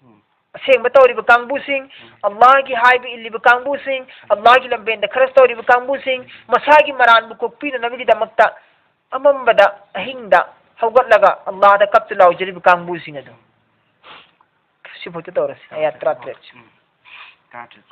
ꯑꯁꯦꯡꯕ ꯇꯧꯔꯤꯕ ꯀꯥꯡꯕꯨꯁꯤꯡ, ꯑꯜꯂꯥꯍꯒꯤ ꯍꯥꯏꯕ ꯏꯜꯂꯤꯕ ꯀꯥꯡꯕꯨꯁꯤꯡ, ꯑꯜꯂꯥꯍꯒꯤ ꯂꯝꯕꯦꯟꯗ ꯈꯔꯁ ꯇꯧꯔꯤꯕ ꯀꯥꯡꯕꯨꯁꯤꯡ, ꯃꯁꯥꯒꯤ ꯃꯔꯥꯟꯕꯨ ꯀꯣꯛꯄꯤꯅꯅꯕꯒꯤꯗꯃꯛꯇ ꯑꯃꯝꯕꯗ, ꯑꯍꯤꯡꯗ ꯍꯧꯒꯠꯂꯒ ꯑꯜꯂꯥꯍꯗ ꯀꯞꯇꯨ ꯂꯥꯎꯖꯔꯤꯕ ꯀꯥꯡꯕꯨꯁꯤꯡ ꯑꯗꯨ꯫ ꯁꯤꯐꯥꯎꯗ ꯇꯧꯔꯁꯤ, ꯑꯌꯥꯠ ꯇꯔꯥꯇꯔꯦꯠꯁꯤ꯫ ꯎꯝ. ꯇꯔꯥꯇꯔꯦꯠ꯫